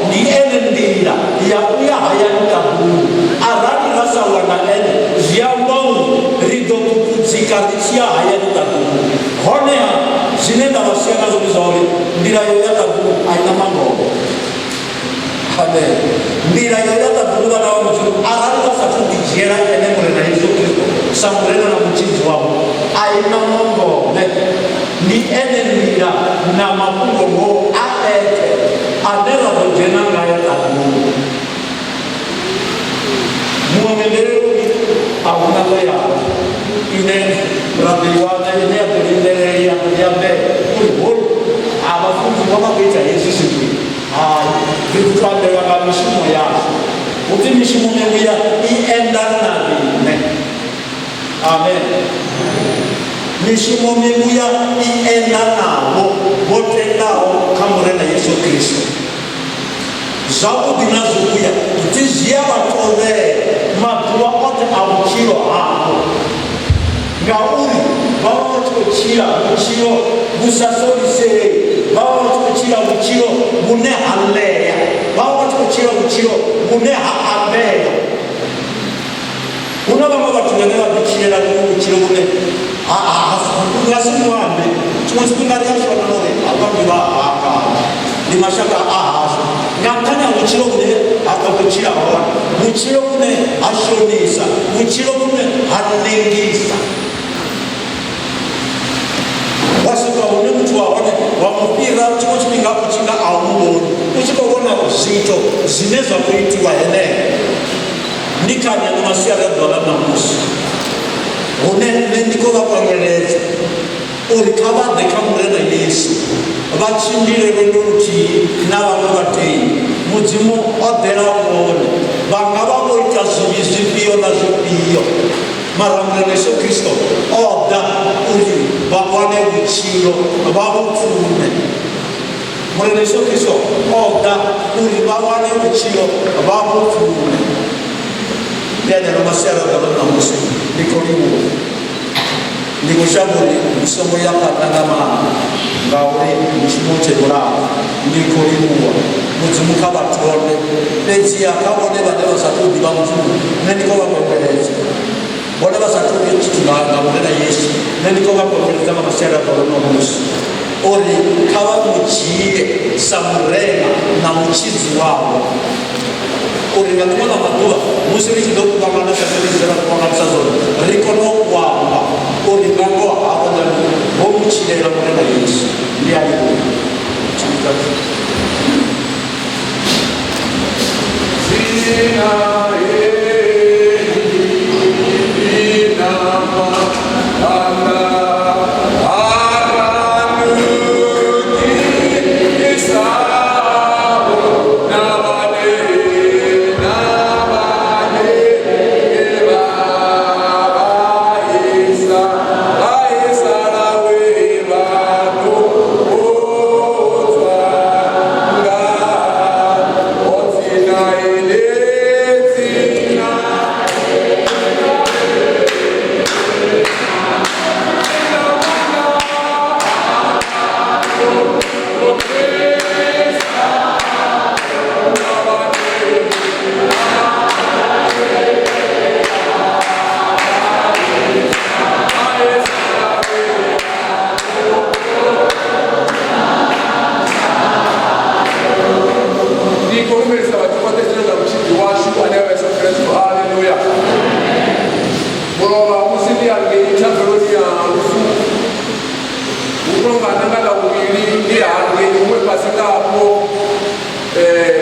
ndi ene nḓila ya u ya hayani ṱaḓulu. Arali ra sa wana ene, zwi amba uri ri ḓo ṱuṱudzika ri tshi ya hayani ṱaḓulu. Honeha, zwine nda vha sia ngazwo ndi zwa uri nḓila ya u ya ṱaḓulu a i na mangombe. Amen. Nḓila ya u ya ṱaḓulu, vhana vha Mudzimu, arali vha sathu ḓidzhiela ene Murena Yesu Kristo sa Murena na Mutshidzi wavho, a i na mangombe. Ndi ene nḓila na mafhungo-ngoho a eṱhe ane ra ḓo dzhena ngae ṱaḓulu. Muṅwe muendeleli uri a huna ḽo yaho. Ri ḓo tou ambelwa nga mishumo yashu. Hu pfi mishumo mivhuya i enda na riṋe. Amen. Mishumo mivhuya i enda navho vho tendaho kha Murena Yesu Kristo. Zwavhuḓi na zwivhuya dzi zwi a vha tovhela maḓuvha oṱhe a vhutshilo havho, ngauri vha vha vha tshi khou tshila vhutshilo vhu sa solisei, vha vha vha tshi khou tshila vhutshilo vhune ha ḽea, vha vha vha tshi khou tshila vhutshilo vhune ha ambea. Hu na vhaṅwe vhathu vhane vha ḓi tshilela vhuṅwe vhutshilo vhune ha ha nga si muambe. Tshiṅwe tshifhinga ri a shona na uri havha ndi vha hanga, ndi mashaka a hashu, nga nṱhani ha vhutshilo vhune ha khou tshila hone, vhutshilo vhune ha shonisa, vhutshilo vhune ha nengisa. Wa swika hune muthu wa hone wa mu fhira tshiṅwe tshifhinga u tshi nga a u mu vhoni, u tshi khou vhona zwiito zwine zwa khou itiwa henefho. Ndi kha nyago masiari a ḓuvha ḽa ṋamusi hune nṋe ndi khou vha kwanyeledza uri kha vha ḓe kha Murena Yesu vha tshimbile lwendo luthihi na vhaṅwe vhatendi. Mudzimu o ḓela vhone. Vha nga vha vho ita zwivhi zwifhio na zwifhio, mara Murena Yesu Kristo o ḓa uri vha wane vhutshilo vha vhu pfume. Murena Yesu Kristo o ḓa uri vha wane vhutshilo vha vhu pfume. Ndi anelo masiari a ḓuvha ḽa ṋamusi ndi khou livhuwa. Ndi khou shavha uri ndi songo ya phanḓa nga maanḓa ngauri mushumo u tshe mulapfu. Ndi khou livhuwa Mudzimu kha vha thome, fhedziha kha vhone vhane vha sa tou ḓivha Mudzimu, nṋe ndi khou vha kwengweledza. Vhone vha sa tou tshithu nga nga Murena Yesu, nṋe ndi khou vha kwengweledza nga masiari a ḓuvha ḽa ṋamusi uri kha vha mu dzhie sa Murena na Mutshidzi wavho, uri nga ḽiṅwe ḽa maḓuvha musi ri tshi ḓo kuvhangana sa zwe ra kuvhanganisa zwone, ri kone u amba uri nga ngoho havhanoni vho mu tshilela Murena Yesu. Ndi a livhuwa. Tshivhidzo. Dzina Ndi khou lumelisa vhathu vhoṱhe dzina ḽa mutshidzi washu ane a vha Yesu Kristo. Haleluya. Mulovha musi ndi hangei thabeloni ya lufu, hu tonga na nga ḽavhuvhili ndi hangei huṅwe fhasi nga hafho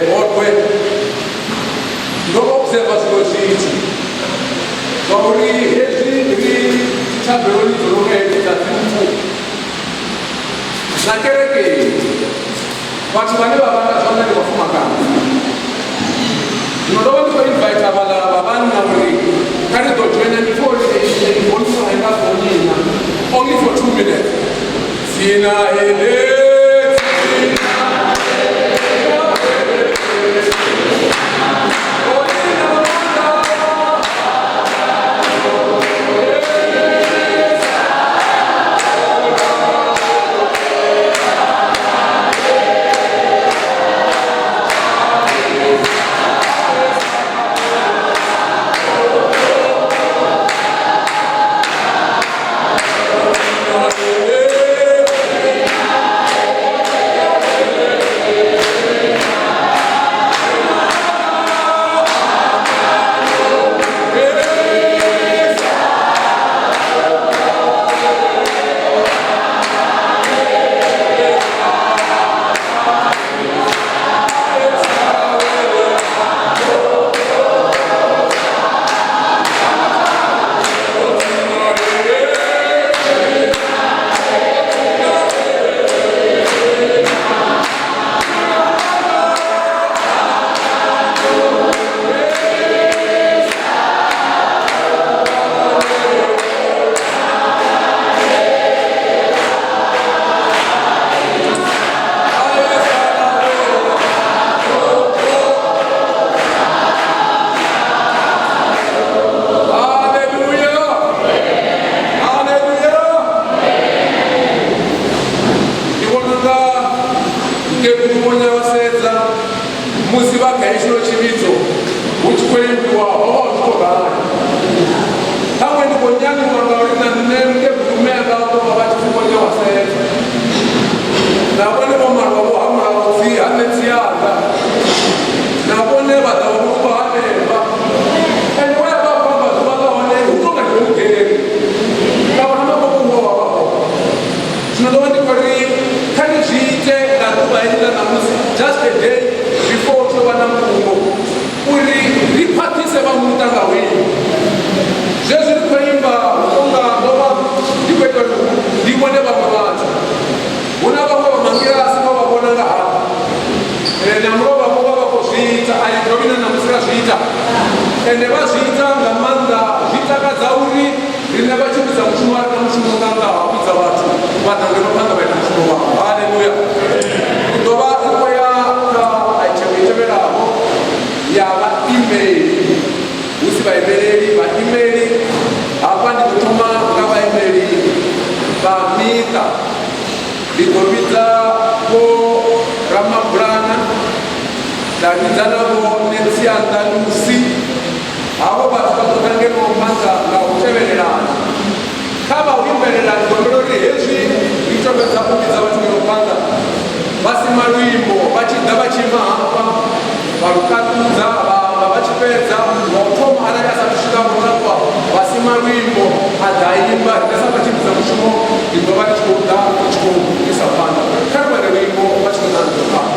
Bodwe, ndo observer zwiṅwe zwithu zwa uri hezwi ri thabeloni dzo no nga hedzi dza dzimpfu na kerekeni, vhathu vhane vha vhanga zwanḓa ndi vhafumakadzi. Zwino ndo vha ndi khou invite vhaḽa vha vhanna uri kha ri ḓo dzhoina before volume a i nga gonyi na only for 2 minutes. Dzina hele Ende vha zwi ita nga maanḓa, zwi takadza uri riṋe vha tshi vhidza mushumo a ri na mushumo nga nnḓa ha u vhidza vhathu vha ḓa ngeno phanḓa vha ita mushumo wavho. Haleluya. Ri ḓo vha ri khou ya kha item i tevhelaho ya vhaimeli, hu si vhaimeleli, vhaimeli. Hafha ndi ḓo thoma nga vhaimeli vha miṱa. Ndi ḓo vhidza Vho Ramabulana, nda vhidza na Vho Netsianda Lusi. Havho vhathu vha ḓo ḓa ngeno phanḓa nga u tevhelelana. Kha vha u imbelela ndi humbela uri hezwi ri tshi fhedza u vhidza vhathu ngeno phanḓa vha sima luimbo vha tshi ḓa vha tshi ima hafha vha lu kaṱudza vha amba vha tshi fhedza wa u thoma arali a sathu swika vho takuwa vha sima luimbo a ḓa a imba. Riṋe sa vha tshi bvisa mushumo ndi ḓo vha ndi tshi khou ḓa ndi tshi khou isa phanḓa. Kha ri wane luimbo vha tshi khou ḓa ngeno phanḓa.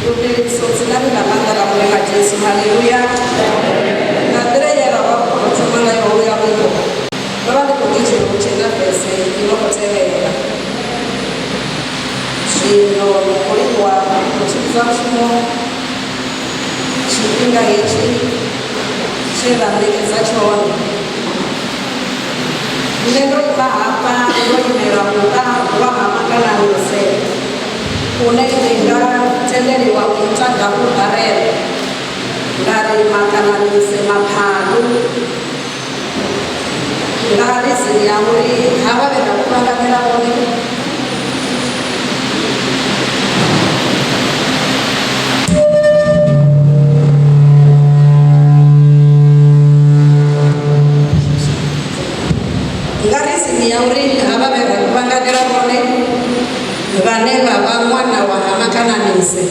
Lumeleliso dzinani ḽa maanḓa ḽa Murena Jesu. Haleluya. Nga nḓila ye ra vha ro thoma ngayo holuya luimbo, ndo vha ndi khou gidima u tenda vese i no khou tevhela. Zwino ndi khou livhuwa u tshimbidza mushumo tshifhinga hetshi tshe ra ṋekedza tshone. Nṋe ndo ima hafha ndo imela muṱa wa ha Makananise une ndi nga tendeliwa u ita double barrel nda ri Makananise Maphalu nga reason ya uri havha vhe ra kuvhanganela vhone Nga rizini ya uri havha vhe ra kuvhanganela vhone vhane vha vha ṅwana wa Hamakananise,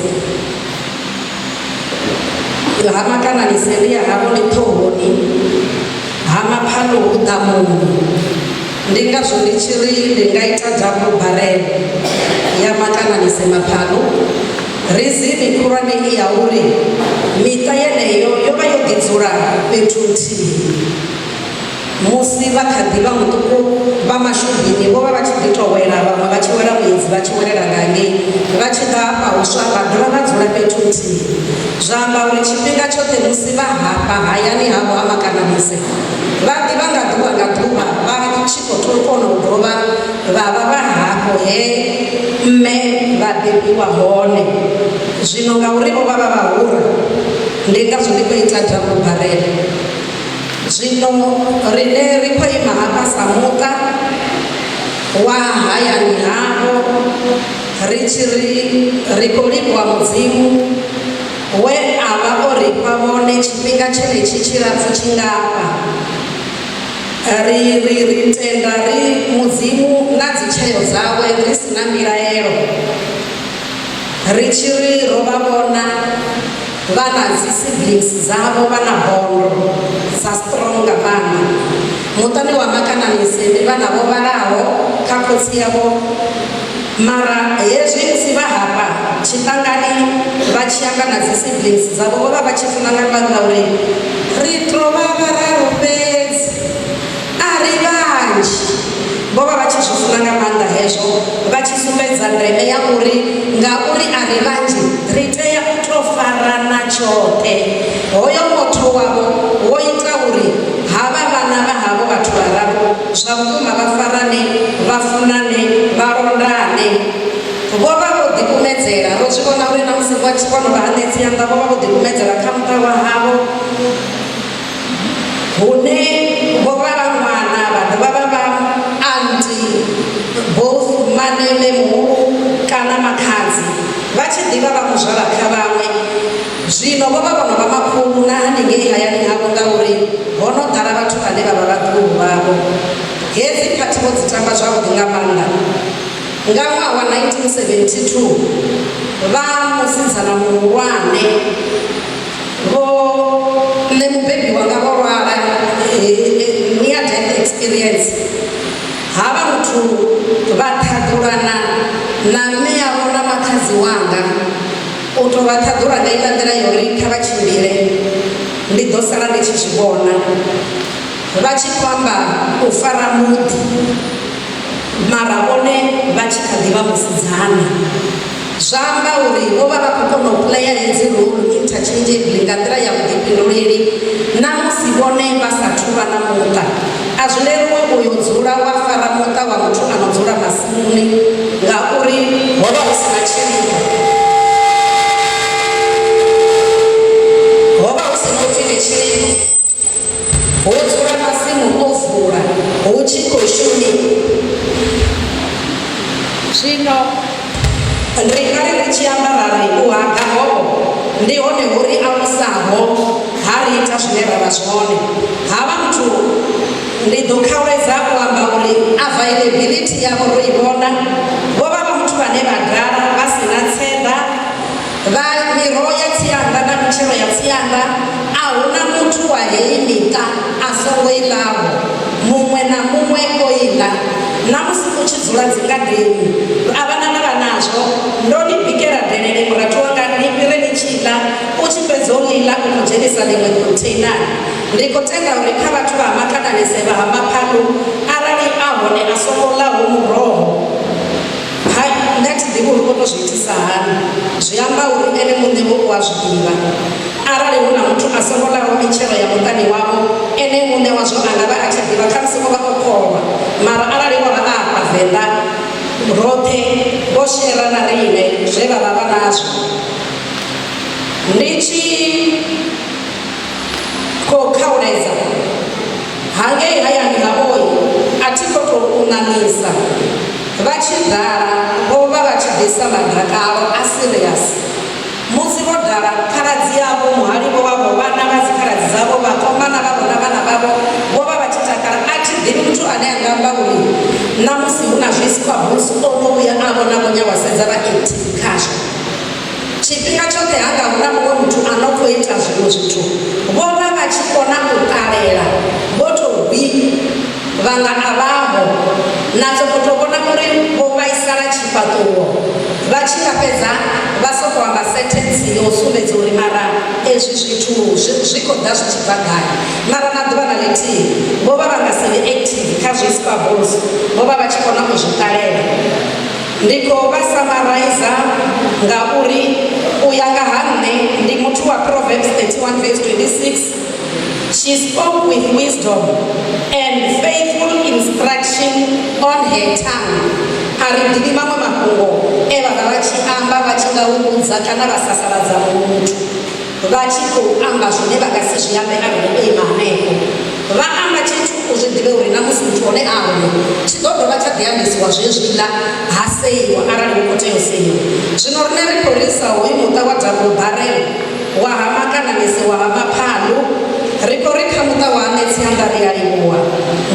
Hamakananise ndi ya havho ndi ṱhohoni, Hamaphalu hu ḓamuni. Ndi ngazwo ndi tshi ri ndi nga ita double barrel ya Makananise Maphalu. Rizini khulwane i ya uri miṱa yeneyo yo vha yo ḓi dzula fhethu nthihi. Musi vha kha ḓi vha muṱuku, vha mashubini vho vha vha tshi ḓi tou wela, vhaṅwe vha tshi wela muedzi vha tshi welela nga ngei, vha tshi ḓa hafha huswa vha dovha vha dzula fhethu huthihi. Zwa amba uri tshifhinga tshoṱhe musi vha hafha hayani havho ha Makananise, vha ḓi vha nga ḓuvha nga ḓuvha vha tshi khou tou kona u dovha vha vha vha hafho he mme vha bebiwa hone. Zwino ngauri vho vha vha vhahura, ndi ngazwo ndi khou ita double barrel. Zwino riṋe ri khou ima hafha sa muṱa wa hayani havho ri tshi ri ri khou livhuwa Mudzimu we a vha o ri fha vhone tshifhinga tshenetshi tshilapfu tshingafha. Ri ri ri tenda ri Mudzimu na dzitsheo dzawe ri si na mbilaelo. Ri tshi ri ro vha vhona vha na dzi siblings dzavho vha na bondo dza strong nga maanḓa. Muṱani wa Makananise ndi vhana vho vhalaho kha khotsi yavho mara hezwi musi vha hafha tshiṱangani vha tshi amba na dzi siblings dzavho vho vha vha tshi funa nga maanḓa uri ri tou vha vhararu fhedzi A ri vhanzhi vho vha vha tshi zwi funa nga maanḓa hezwo, vha tshi sumbedza ndeme ya uri ngauri a ri vhanzhi, ri tea u tou farana tshoṱhe. Hoyo motho wavho wo ita uri havha vhana vha havho vhathu vhararu zwa vhukuma vha farane, vha funane, vha londane. Vho vha vho ḓikumedzela. Ro zwi vhona uri na musi vha tshi vho no vha hanedza, Ṋetsianḓa vho vha vho ḓikumedzela kha muṱa wa havho hune vho vha vha ṅwana vha dovha vha vha anti both maneme muhulu kana makhadzi vha tshi ḓivha vha muzwala kha vhaṅwe. Zwino vho vha vho no vha makhulu na haningei hayani havho ngauri ho no ḓala vhathu vhane vha vha vhaḓuhulu vhavho. Hedzi phathi vho dzi tamba zwavhuḓi nga maanḓa. Nga ṅwaha wa 1972, vha musidzana muhulwane vho nṋe mubebi wanga vho lwala near death experience. Havha muthu vha ṱhaḓulana na mme avho na makhadzi wanga. U tou vha ṱhaḓula nga iḽa nḓila ya uri kha vha tshimbile ndi ḓo sala ndi tshi zwi vhona. Vha tshi khou amba u fara muḓi mara vhone vha tshi kha ḓi vha musidzana. Zwa amba uri vho vha vha khou kona u playa hedzi role interchangeably nga nḓila ya vhuḓifhinduleli na musi vhone vha sa thu vha na muṱa. A zwi leluwi u yo dzula wa fara muṱa wa muthu a no dzula masimuni ngauri ho vha hu si na tshililo. Ho vha hu si na u pfi ndi tshililo. Ho dzula masimu o vula hu tshi khou shumiwa. Zwino ri nga ri ri tshi amba ra ri u haga hovho ndi hone ho ri alusaho ha ri ita zwine ra vha zwone. Havha muthu ndi ḓo khauledza u amba uri availability yavho ro i vhona. Vho vha vha muthu vhane vha dala vha si na tseḓa, vha miroho ya tsianda na mitshelo ya tsianda a hu na muthu wa heyi miṱa a songo i ḽaho. Muṅwe na muṅwe o i ḽa. Na musi u tshi dzula dzingadeni a vha na ndavha nazwo. Ndo ni bikela delele murathu wanga ni fhire ni tshi ḽa, u tshi fhedza u ḽi ḽa u khou dzhenisa ḽiṅwe khontheinani. Ndi khou tenda uri kha vhathu vha ha Makananise vha ha Maphalu arali a hone a songo ḽaho muroho, Hai, nṋe a thi ḓivhi uri o tou zwi itisa hani. Zwi amba uri ene muṋe vho u a zwi ḓivha. Arali hu na muthu a songo ḽaho mitshelo ya muṱani wavho, ene muṋe wazwo a nga vha a tshi ḓivha, khamusi o vha o kholwa. Mara arali o vha a afha Venḓa, roṱhe vho shera na riṋe zwe vha vha vha nazwo. Ndi tshi khou khauledza. Hangei hayani ha Oyi a thi khou tou u ṋaṋisa. Vha tshi dala vho vha vha tshi ḓisa madakalo a serious. Musi vho dala, khaladzi avho, muhalivho wavho, vhana vha dzikhaladzi dzavho, vhakomana vhavho na vhana vhavho vho vha vha tshi takala. A thi ḓivhi muthu ane a nga amba uri ṋamusi hu na zwi squabbles o no vhuya a vhona Vho Nyawasedza vha active khazwo. Tshifhinga tshoṱhe ha nga hu na muṅwe muthu a no khou ita zwiṅwe zwithu, vho vha vha tshi kona u ṱalela vho tou hwi, vha nga a vhaho. Na sokou tou vhona uri vho vhaisala tshifhaṱuwo, vha tshi nga fhedza vha sokou amba sentence ya u sumbedza uri mara ezwi zwithu zwi, zwi khou ḓa zwi tshi bva gai. Mara na ḓuvha na ḽithihi vho vha vha nga si vhe active kha zwi squabbles, vho vha vha tshi kona u zwi ṱalela. Ndi khou vha samaraiza ngauri u ya nga ha nṋe ndi muthu wa Proverbs 31 verse 26, She spoke with wisdom and faithful instruction on her tongue. A ri ḓivhi maṅwe mafhungo e vha vha vha tshi amba vha tshi nga u vhudza kana vha sasaladza muṅwe muthu. Vha tshi khou amba zwine vha nga si zwi ambe arali vho ima hanefho. Vha amba tshithu u zwi ḓivhe uri na musi muthu hone a hone, tshi ḓo dovha tsha ḓi ambisiwa zwezwiḽa ha seiwa arali hu khou tea u seiwa. Zwino riṋe ri khou ri sa hoyu muṱa wa Double Barrel, wa ha Makananisi, wa ha Maphalu, ri khou ri kha muṱa wa ha Ṋetsianda ri a livhuwa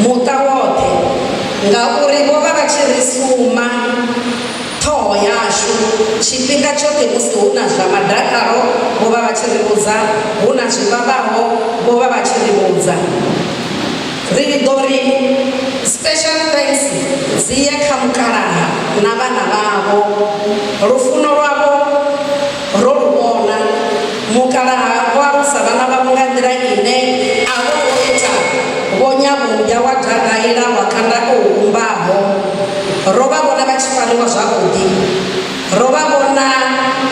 muṱa woṱhe ngauri vho vha vha tshi ri suma. Ṱhoho yashu. Tshifhinga tshoṱhe musi hu na zwa madakalo vho vha vha tshi ri vhudza, hu na zwi vhavhaho vho vha vha tshi ri vhudza. Ri ḓo ri special thanks dzi ye kha mukalaha na vhana vhavho. Lufuno lwavho ro lu vhona. Mukalaha vho alusa vhana vhavho nga nḓila ine a vho ngo ita vho nyavhuya wa dagaila wa kanda o humbaho. Ro vha vhona vha tshi fariwa zwavhuḓi. Ro vha vhona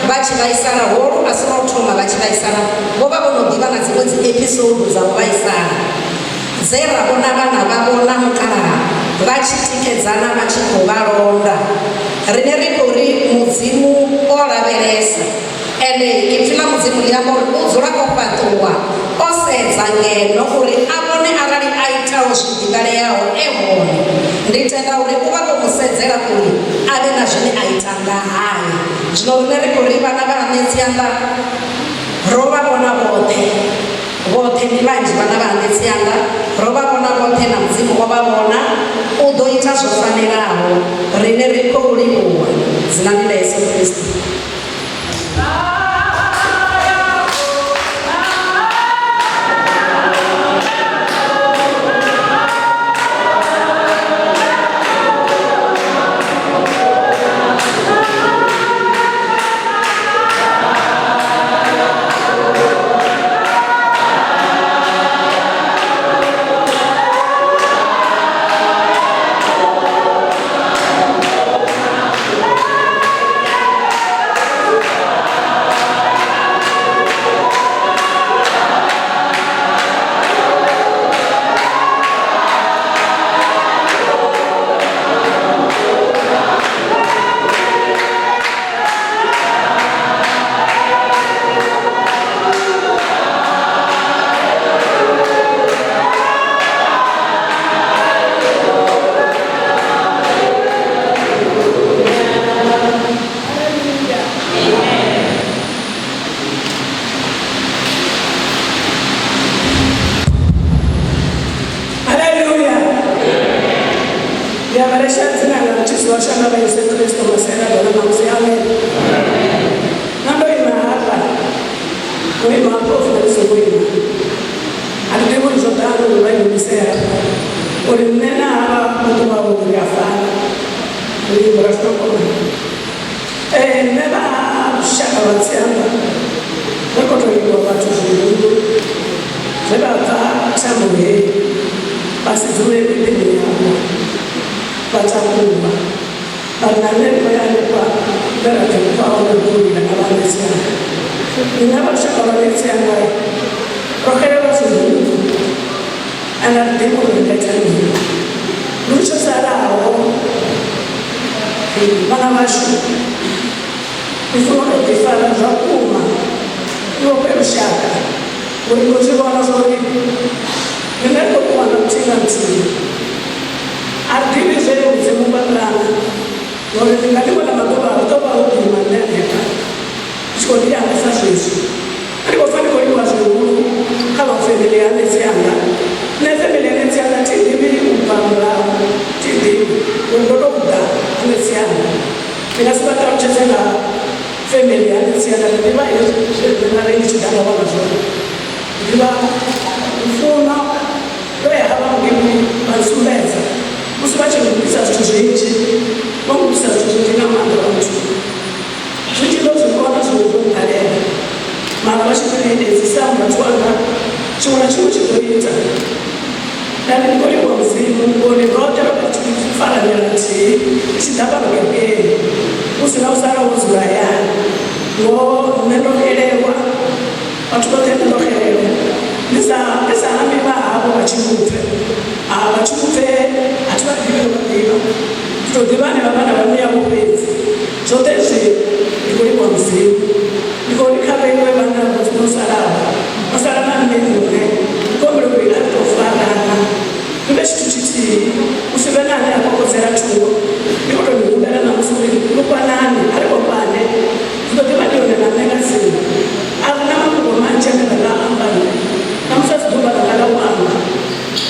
vha tshi vhaisala, holu a si lwa u thoma vha tshi vhaisala, vho vha vho no ḓi vha na dziṅwe dzi episode dza u vhaisala dze ra vhona vhana vhavho na mukalaha vha tshi tikedzana vha tshi khou vha londa. Riṋe ri khou ri Mudzimu o lavhelesa. Ende ipfi ḽa Mudzimu ḽi amba uri u dzula o fhaṱuwa o sedza ngeno uri a vhone arali a itaho zwi ḓivhaleaho e hone. Ndi tenda uri u vha o mu sedzela uri a vhe na zwine a ita nga hae. Zwino riṋe ri khou ri vhana vha ha Ṋetsianḓa ro vha vhona vhoṱhe, vhoṱhe ndi vhanzhi vhana vha ha Ṋetsianḓa, ro vha vhona vhoṱhe na Mudzimu o vha vhona, u ḓo ita zwo fanelaho. Riṋe ri khou livhuwa dzinani ḽa Yesu Kristo. Haleluya. Ndi a vhalesha dzina ḽa mutshidzi washu anga vha Yesu Kristo masela ḓo na ṋamusi. Amen. Nṋe ndo ima hafha, ndo ima hafha u funa ndi songo ima. A thi ḓivhi uri zwo ḓa hani uri vha imise hafha uri nṋe na havha vho ṱuwaho ri a fana. Ri murafho kona. Nṋe vha lushaka lwa Tsianda ri khou tou livhuwa vhathu zwihulu zwe vha bva thambo heyi vha si dzule miḓini yavho vha takuwa vha ri na nṋe ri khou ya hanefha hune ra ḓo pfa hone ri khou lila nga vha Tsianda. Nṋe vha lushaka lwa Tsianda ro xelelwa zwihulu and a ri ḓivhi uri ri nga ita mini. Ndi tsho salaho vhana vhashu ndi funa u tou ḓifara zwa vhukuma ndi vhofhe lushaka uri ndi khou zwi vhona zwa uri riṋe ri khou ṱuwa nga muthihi nga muthihi. A ri ḓivhi zwe Mudzimu vha pulana ngauri nga ḽiṅwe ḽa maḓuvha hu ḓo vha ho ḓi ima nṋe hanefha ndi tshi khou ḓi amba sa zwezwi. Ndi khou pfa ndi khou livhuwa zwihulu kha vha family ya Ṋetsianda. Nṋe family ya Ṋetsianda thi ḓivhi u bva murahu, thi ḓivhi uri ndo tou ḓa ha Ṋetsianda. Ndi nga si vha ṱalutshedze nga family ya Ṋetsianda, ndi ḓivha hezwi zwe nṋe nda ri ndi tshi ḓa nda wana zwone. Ndi ḓivha lufuno lwe havha muḓini vha ntsumbedza musi vha tshi ngudisa zwithu zwinzhi, vho ngudisa zwithu zwinzhi nga maanḓa vha nthu. Zwinzhi ndo zwi kona zwiṅwe zwo mpalela mara vha tshi ḓo edzisa murathu wanga tshiṅwe na tshiṅwe tshi ḓo ita. Nda ri ndi khou livhuwa Mudzimu ngori roṱhe ro vha ri tshi fara nḓila nthihi ri tshi ḓa fhano kerekeni hu si na u sala wo dzula hayani. Ngoho nṋe ndo xelelwa vhathu vhoṱhe nṋe ndo xelelwa ndi sa ndi sa ambi vha havho vha Tshivhubve a vha Tshivhubve a thi vha ḓivhi ndo vha ḓivha ndi tou ḓivha hanevha vhana vha mme avho fhedzi. Zwoṱhe hezwi ndi khou livhuwa Mudzimu. Ndi khou ri kha vheiwe vhana vho salaho, vho sala na nṋe nṋe. Ndi khou humbela uri a ri tou farana ri vhe tshithu tshithihi, hu si vhe na ane a kokodzela thungo. Ndi khou tou ni humbela ṋamusi uri lufhanani, a ri vhofhane. Ndi ḓo ḓi vha ndi hone na nṋe nga tsini. A ri na mafhungo manzhi ane nda nga amba nṋe. Ṋamusi a si ḓuvha ḽanga ḽa u amba.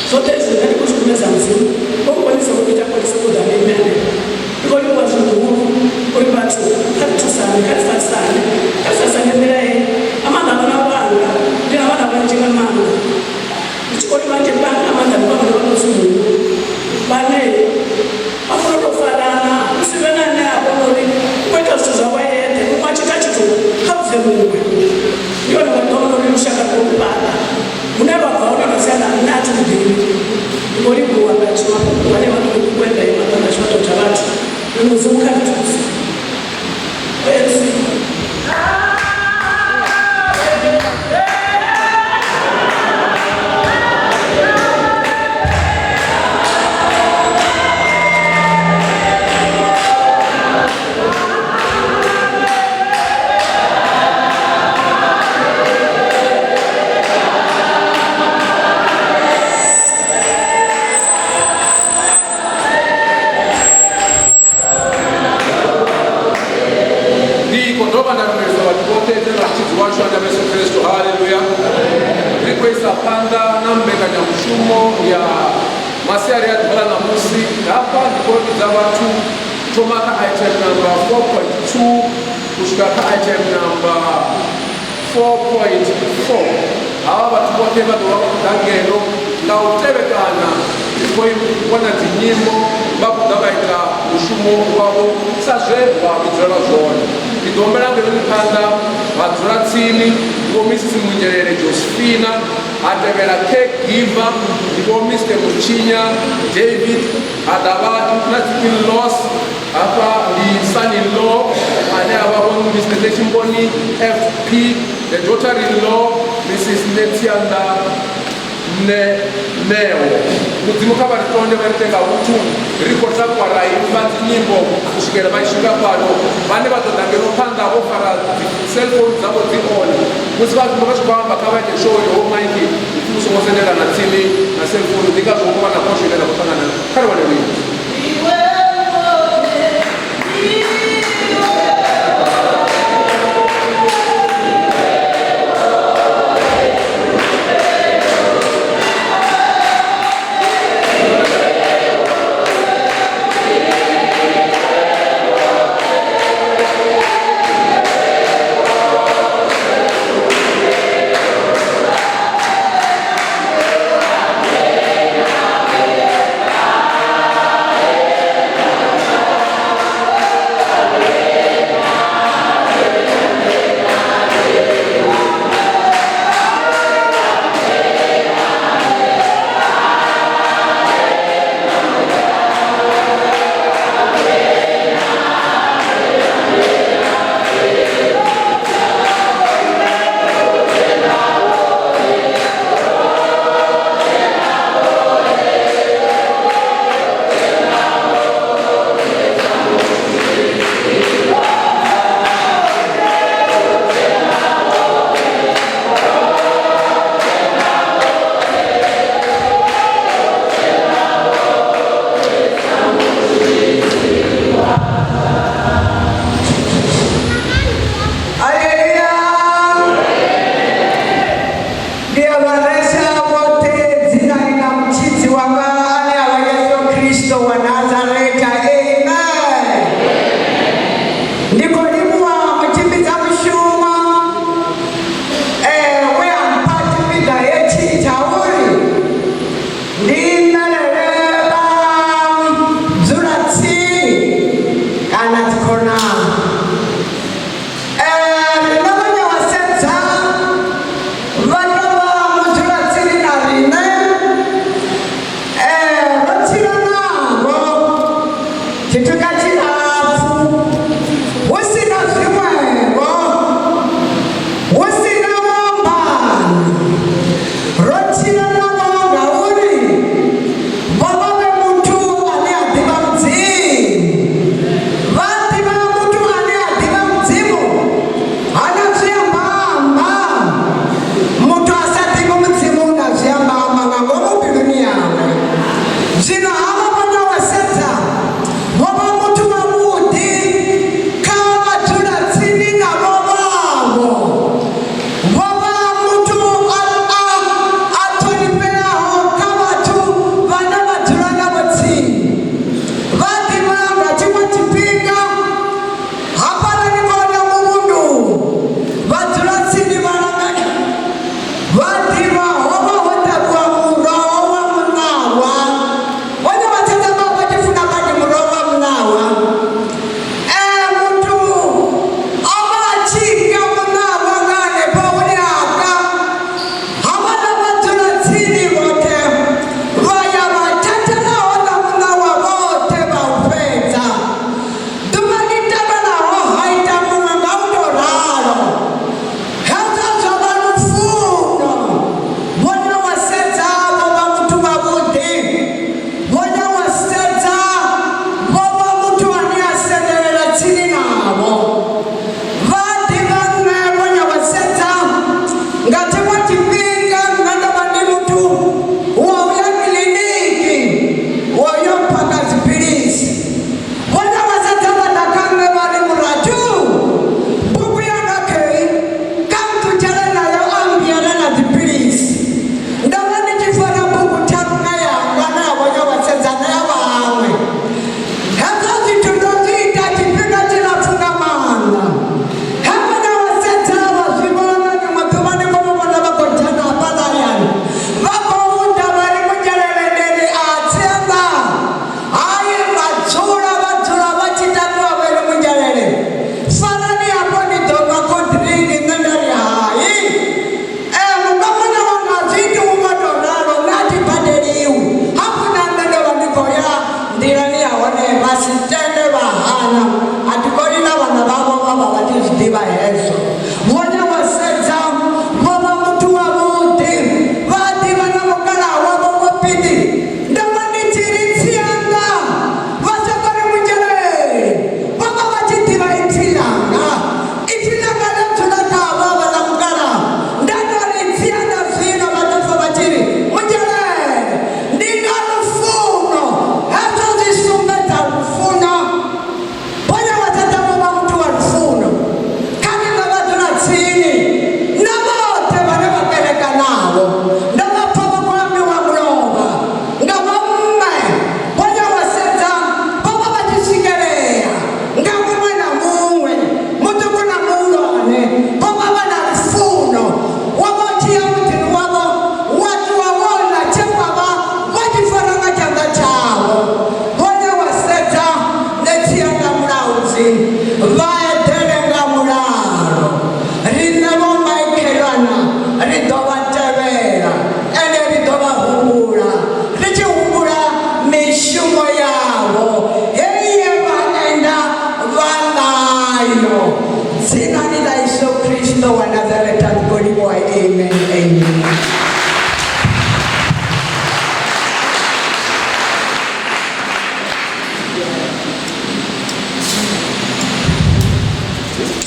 Zwoṱhe hezwi nṋe ndi khou zwi kumedza Mudzimu. Vho nkonisa u ita konisa u ḓa ndi ime hanefha. Ndi khou livhuwa zwihulu uri vhathu kha ri thusane, kha ri farisane, kha ri farisane nḓila heyi. Nga maanḓa vhana vhanga, ndi na vhana vhanzhi nga maanḓa. Ndi tshi khou ri vhanzhi vha nga maanḓa ndi vhana vha mudzimu vhane vha funa u tou farana hu si vhe na ane a vhona uri u khou ita zwithu zwawe eṱhe. Muṅwe a tshi ita tshithu kha bve muṅwe. Ndi hone vha ḓo vhona uri lushaka lu khou fhaṱa hune lwa bva hone lwa sia na nṋe a thi lu ḓivhi. Ndi khou livhuwa nga mafhungo ane vha ḓo kwenda ima ḓa nga tshifhaṱo tsha vhathu uri Mudzimu kha ri thuse. Fhedzi isa phanḓa na mbekanyamushumo ya masiari a ḓuvha ḽa ṋamusi. Hafha ndi khou vhidza vhathu thoma kha item number 4.2 u swika kha item number 4.4. Havha vhathu vhoṱhe vha ḓo vha vha khou ḓa ngeno nga u tevhekana, ri khou vhona dzinyimbo, vha khou ḓa vha ita mushumo wavho sa zwe vha vhidzelwa zwone. Ndi ḓo humbela ngeloni phanḓa vhadzulatsini Vho Mrs Munzhelele Josephina, ha tevhela caregiver ndi Vho Mr Mutshinya David, ha ḓa vha na dzi in-laws, hafha ndi son-in-law ane a vha Vho Mr Netshimboni FP, the daughter-in-law Mrs Netsianda Neo. Mudzimu kha vha ri tonde vha ri ite nga vhuthu, ri khou takuwa ra imba dzinyimbo u swikela vha tshi swika fhano. Vhane vha ḓo ḓa ngeno phanḓa vho fara dzi cellphone dzavho dzi on, musi vha vha tshi khou amba kha vha ite sure uri ho maiki u songo sendelana tsini na cellphone, ndi ngazwo hu khou vha na phosho ine ra khou ṱangana. Kha ri wane luimbo.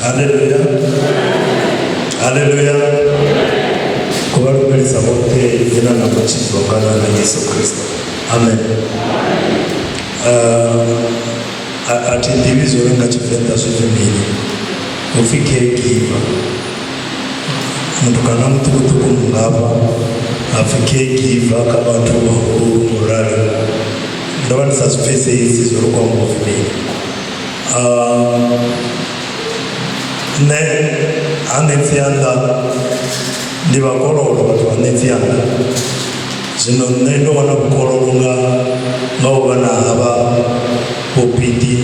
Haleluya, haleluya. Khou vha lumelisa vhoṱhe dzina ḽa mutshidzi wanga na Yesu Kristo. Amen. A thi ḓivhi zwori nga Tshivenḓa zwi pfi mini. Hu pfi caregiver. Mutukana muṱukuṱuku mungafha ha pfi caregiver kha vhathu vhahulu ngorali. Ndo vha ndi sa zwi pfesesi zwori khou amba upfi mini. Nṋe ha Ṋetsianda ndi vhakololo vhathu vha Ṋetsianda. Zwino nṋe ndo wana vhukololo nga nga u vha na havha Vho Piti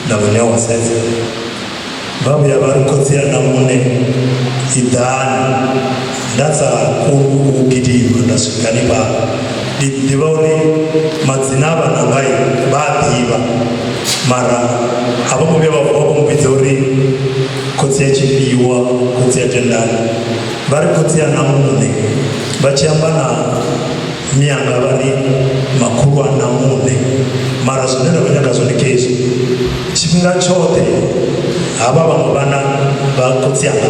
na Vho Nyawasedza. Vha vhuya vha ri khotsi anga muṋe iḓani nda sa koni u gidima nda swika hanefhaḽa. Ndi ḓivha uri madzina a vhananga vha a ḓivha mara a vho ngo vhuya vha vuwa vho mmbidza uri khotsi a Tshifhiwa, khotsi a Tendani. Vha ri khotsi anga muṋe vha tshi amba na mianga vha ri makhulu anga muṋe mara zwine nda khou nyaga zwone khezwi tshifhinga tshoṱhe havha vhaṅwe vhana vha khotsi anga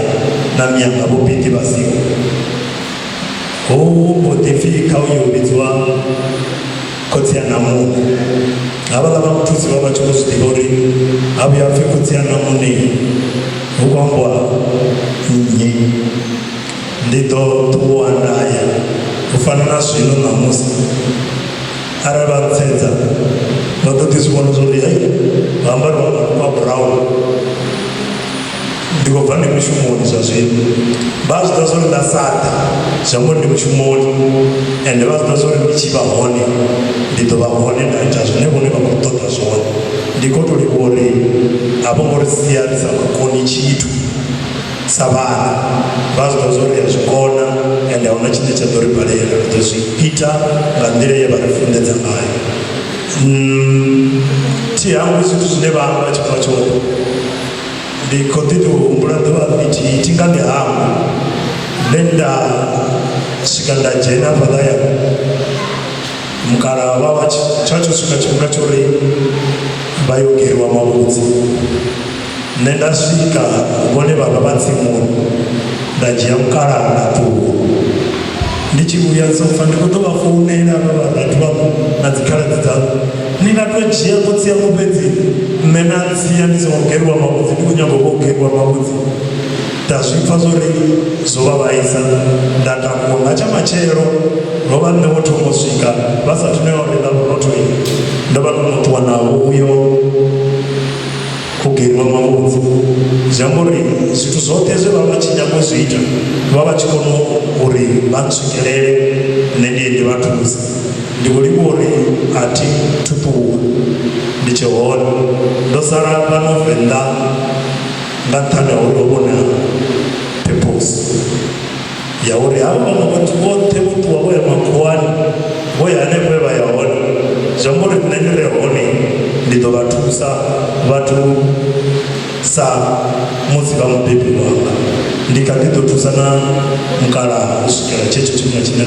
na mianga vho Piti vha siho hu mbo ḓi pfhi kha uyo vhidziwa khotsi anga muṋe havhaḽa vha muthusi vha vha tshi khou zwi ḓivha uri ha vhuya pfhi khotsi anga muṋe hu khou ambiwa nnyi. Ndi ḓo ṱuwa nda ya u fana na zwino ṋamusi. Arali vha ntsedza vha ḓo ḓi zwi vhona zwa uri hei ho ambariwa marukhu a brown ndi khou bva ndi mushumoni zwa zwino. Vha zwi ḓivha zwa uri nda sa ḓa zwi amba uri ndi mushumoni ende vha zwi ḓivha zwa uri ndi tshi vha hone ndi ḓo vha hone nda ita zwine vhone vha khou ṱoḓa zwone. Ndi khou tou livhuwa uri a vho ngo ri sia ri sa koni tshithu. Sa vhana, vha zwi ḓivha zwa uri ri a zwi kona ende a huna tshine tsha ḓo ri balela. Ri ḓo zwi ita nga nḓila ye vha ri funḓedza ngayo. Thi hangwi zwithu zwine vha amba tshifhinga tshoṱhe. Ndi khou ḓi tou humbula ḓuvha ḽithihi thi nga ḽi hangwi ḽe nda swika nda dzhena hafhaḽa hayani mukalaha vha vha tsha tsho swika tshifhinga tsho uri vha yo geriwa mavhudzi. Nṋe nda swika vhone vha vha vha tsimuni, nda dzhia mukalaha nda ṱuwa. Ndi tshi vhuya sofa ndi khou ḓo vha founela havha vharathu vhaṋu na dzikhaladzi dzaṋu, ni nga tou dzhia khotsi aṋu fhedzi nṋe na ntsia ndi songo geriwa mavhudzi, ndi khou nyaga u vho geriwa mavhudzi. Nda zwi pfa zwa uri zwo vha vhaisa, nda takuwa nga tsha matshelo ro vha nṋe wo thoma u swika vha sathu no ya u renga vhurotho, ndo vha ndo no ṱuwa navho uyo. U geriwa mavhudzi zwi amba uri zwithu zwoṱhe zwe vha vha tshi nyaga u zwi ita vha vha tshi kona uri vha ntswikelele nṋe ndi ye ndi vha thuse. Ndi khou livhuwa uri a thi thu ṱuwa ndi tshe hone ndo sala fhano Venḓa nga nṱhani ha uri ho vhona purpose ya uri havha vhaṅwe vhathu vhoṱhe vho ṱuwa vho ya makhuwani vho ya hanefho he vha ya hone zwi amba uri nṋe ndi re hone ndi ḓo vha thusa vhathu sa musi vha mubebi wanga ndi kha ḓi ḓo thusa na mukalaha u swikela tshetsho tshifhinga tshine.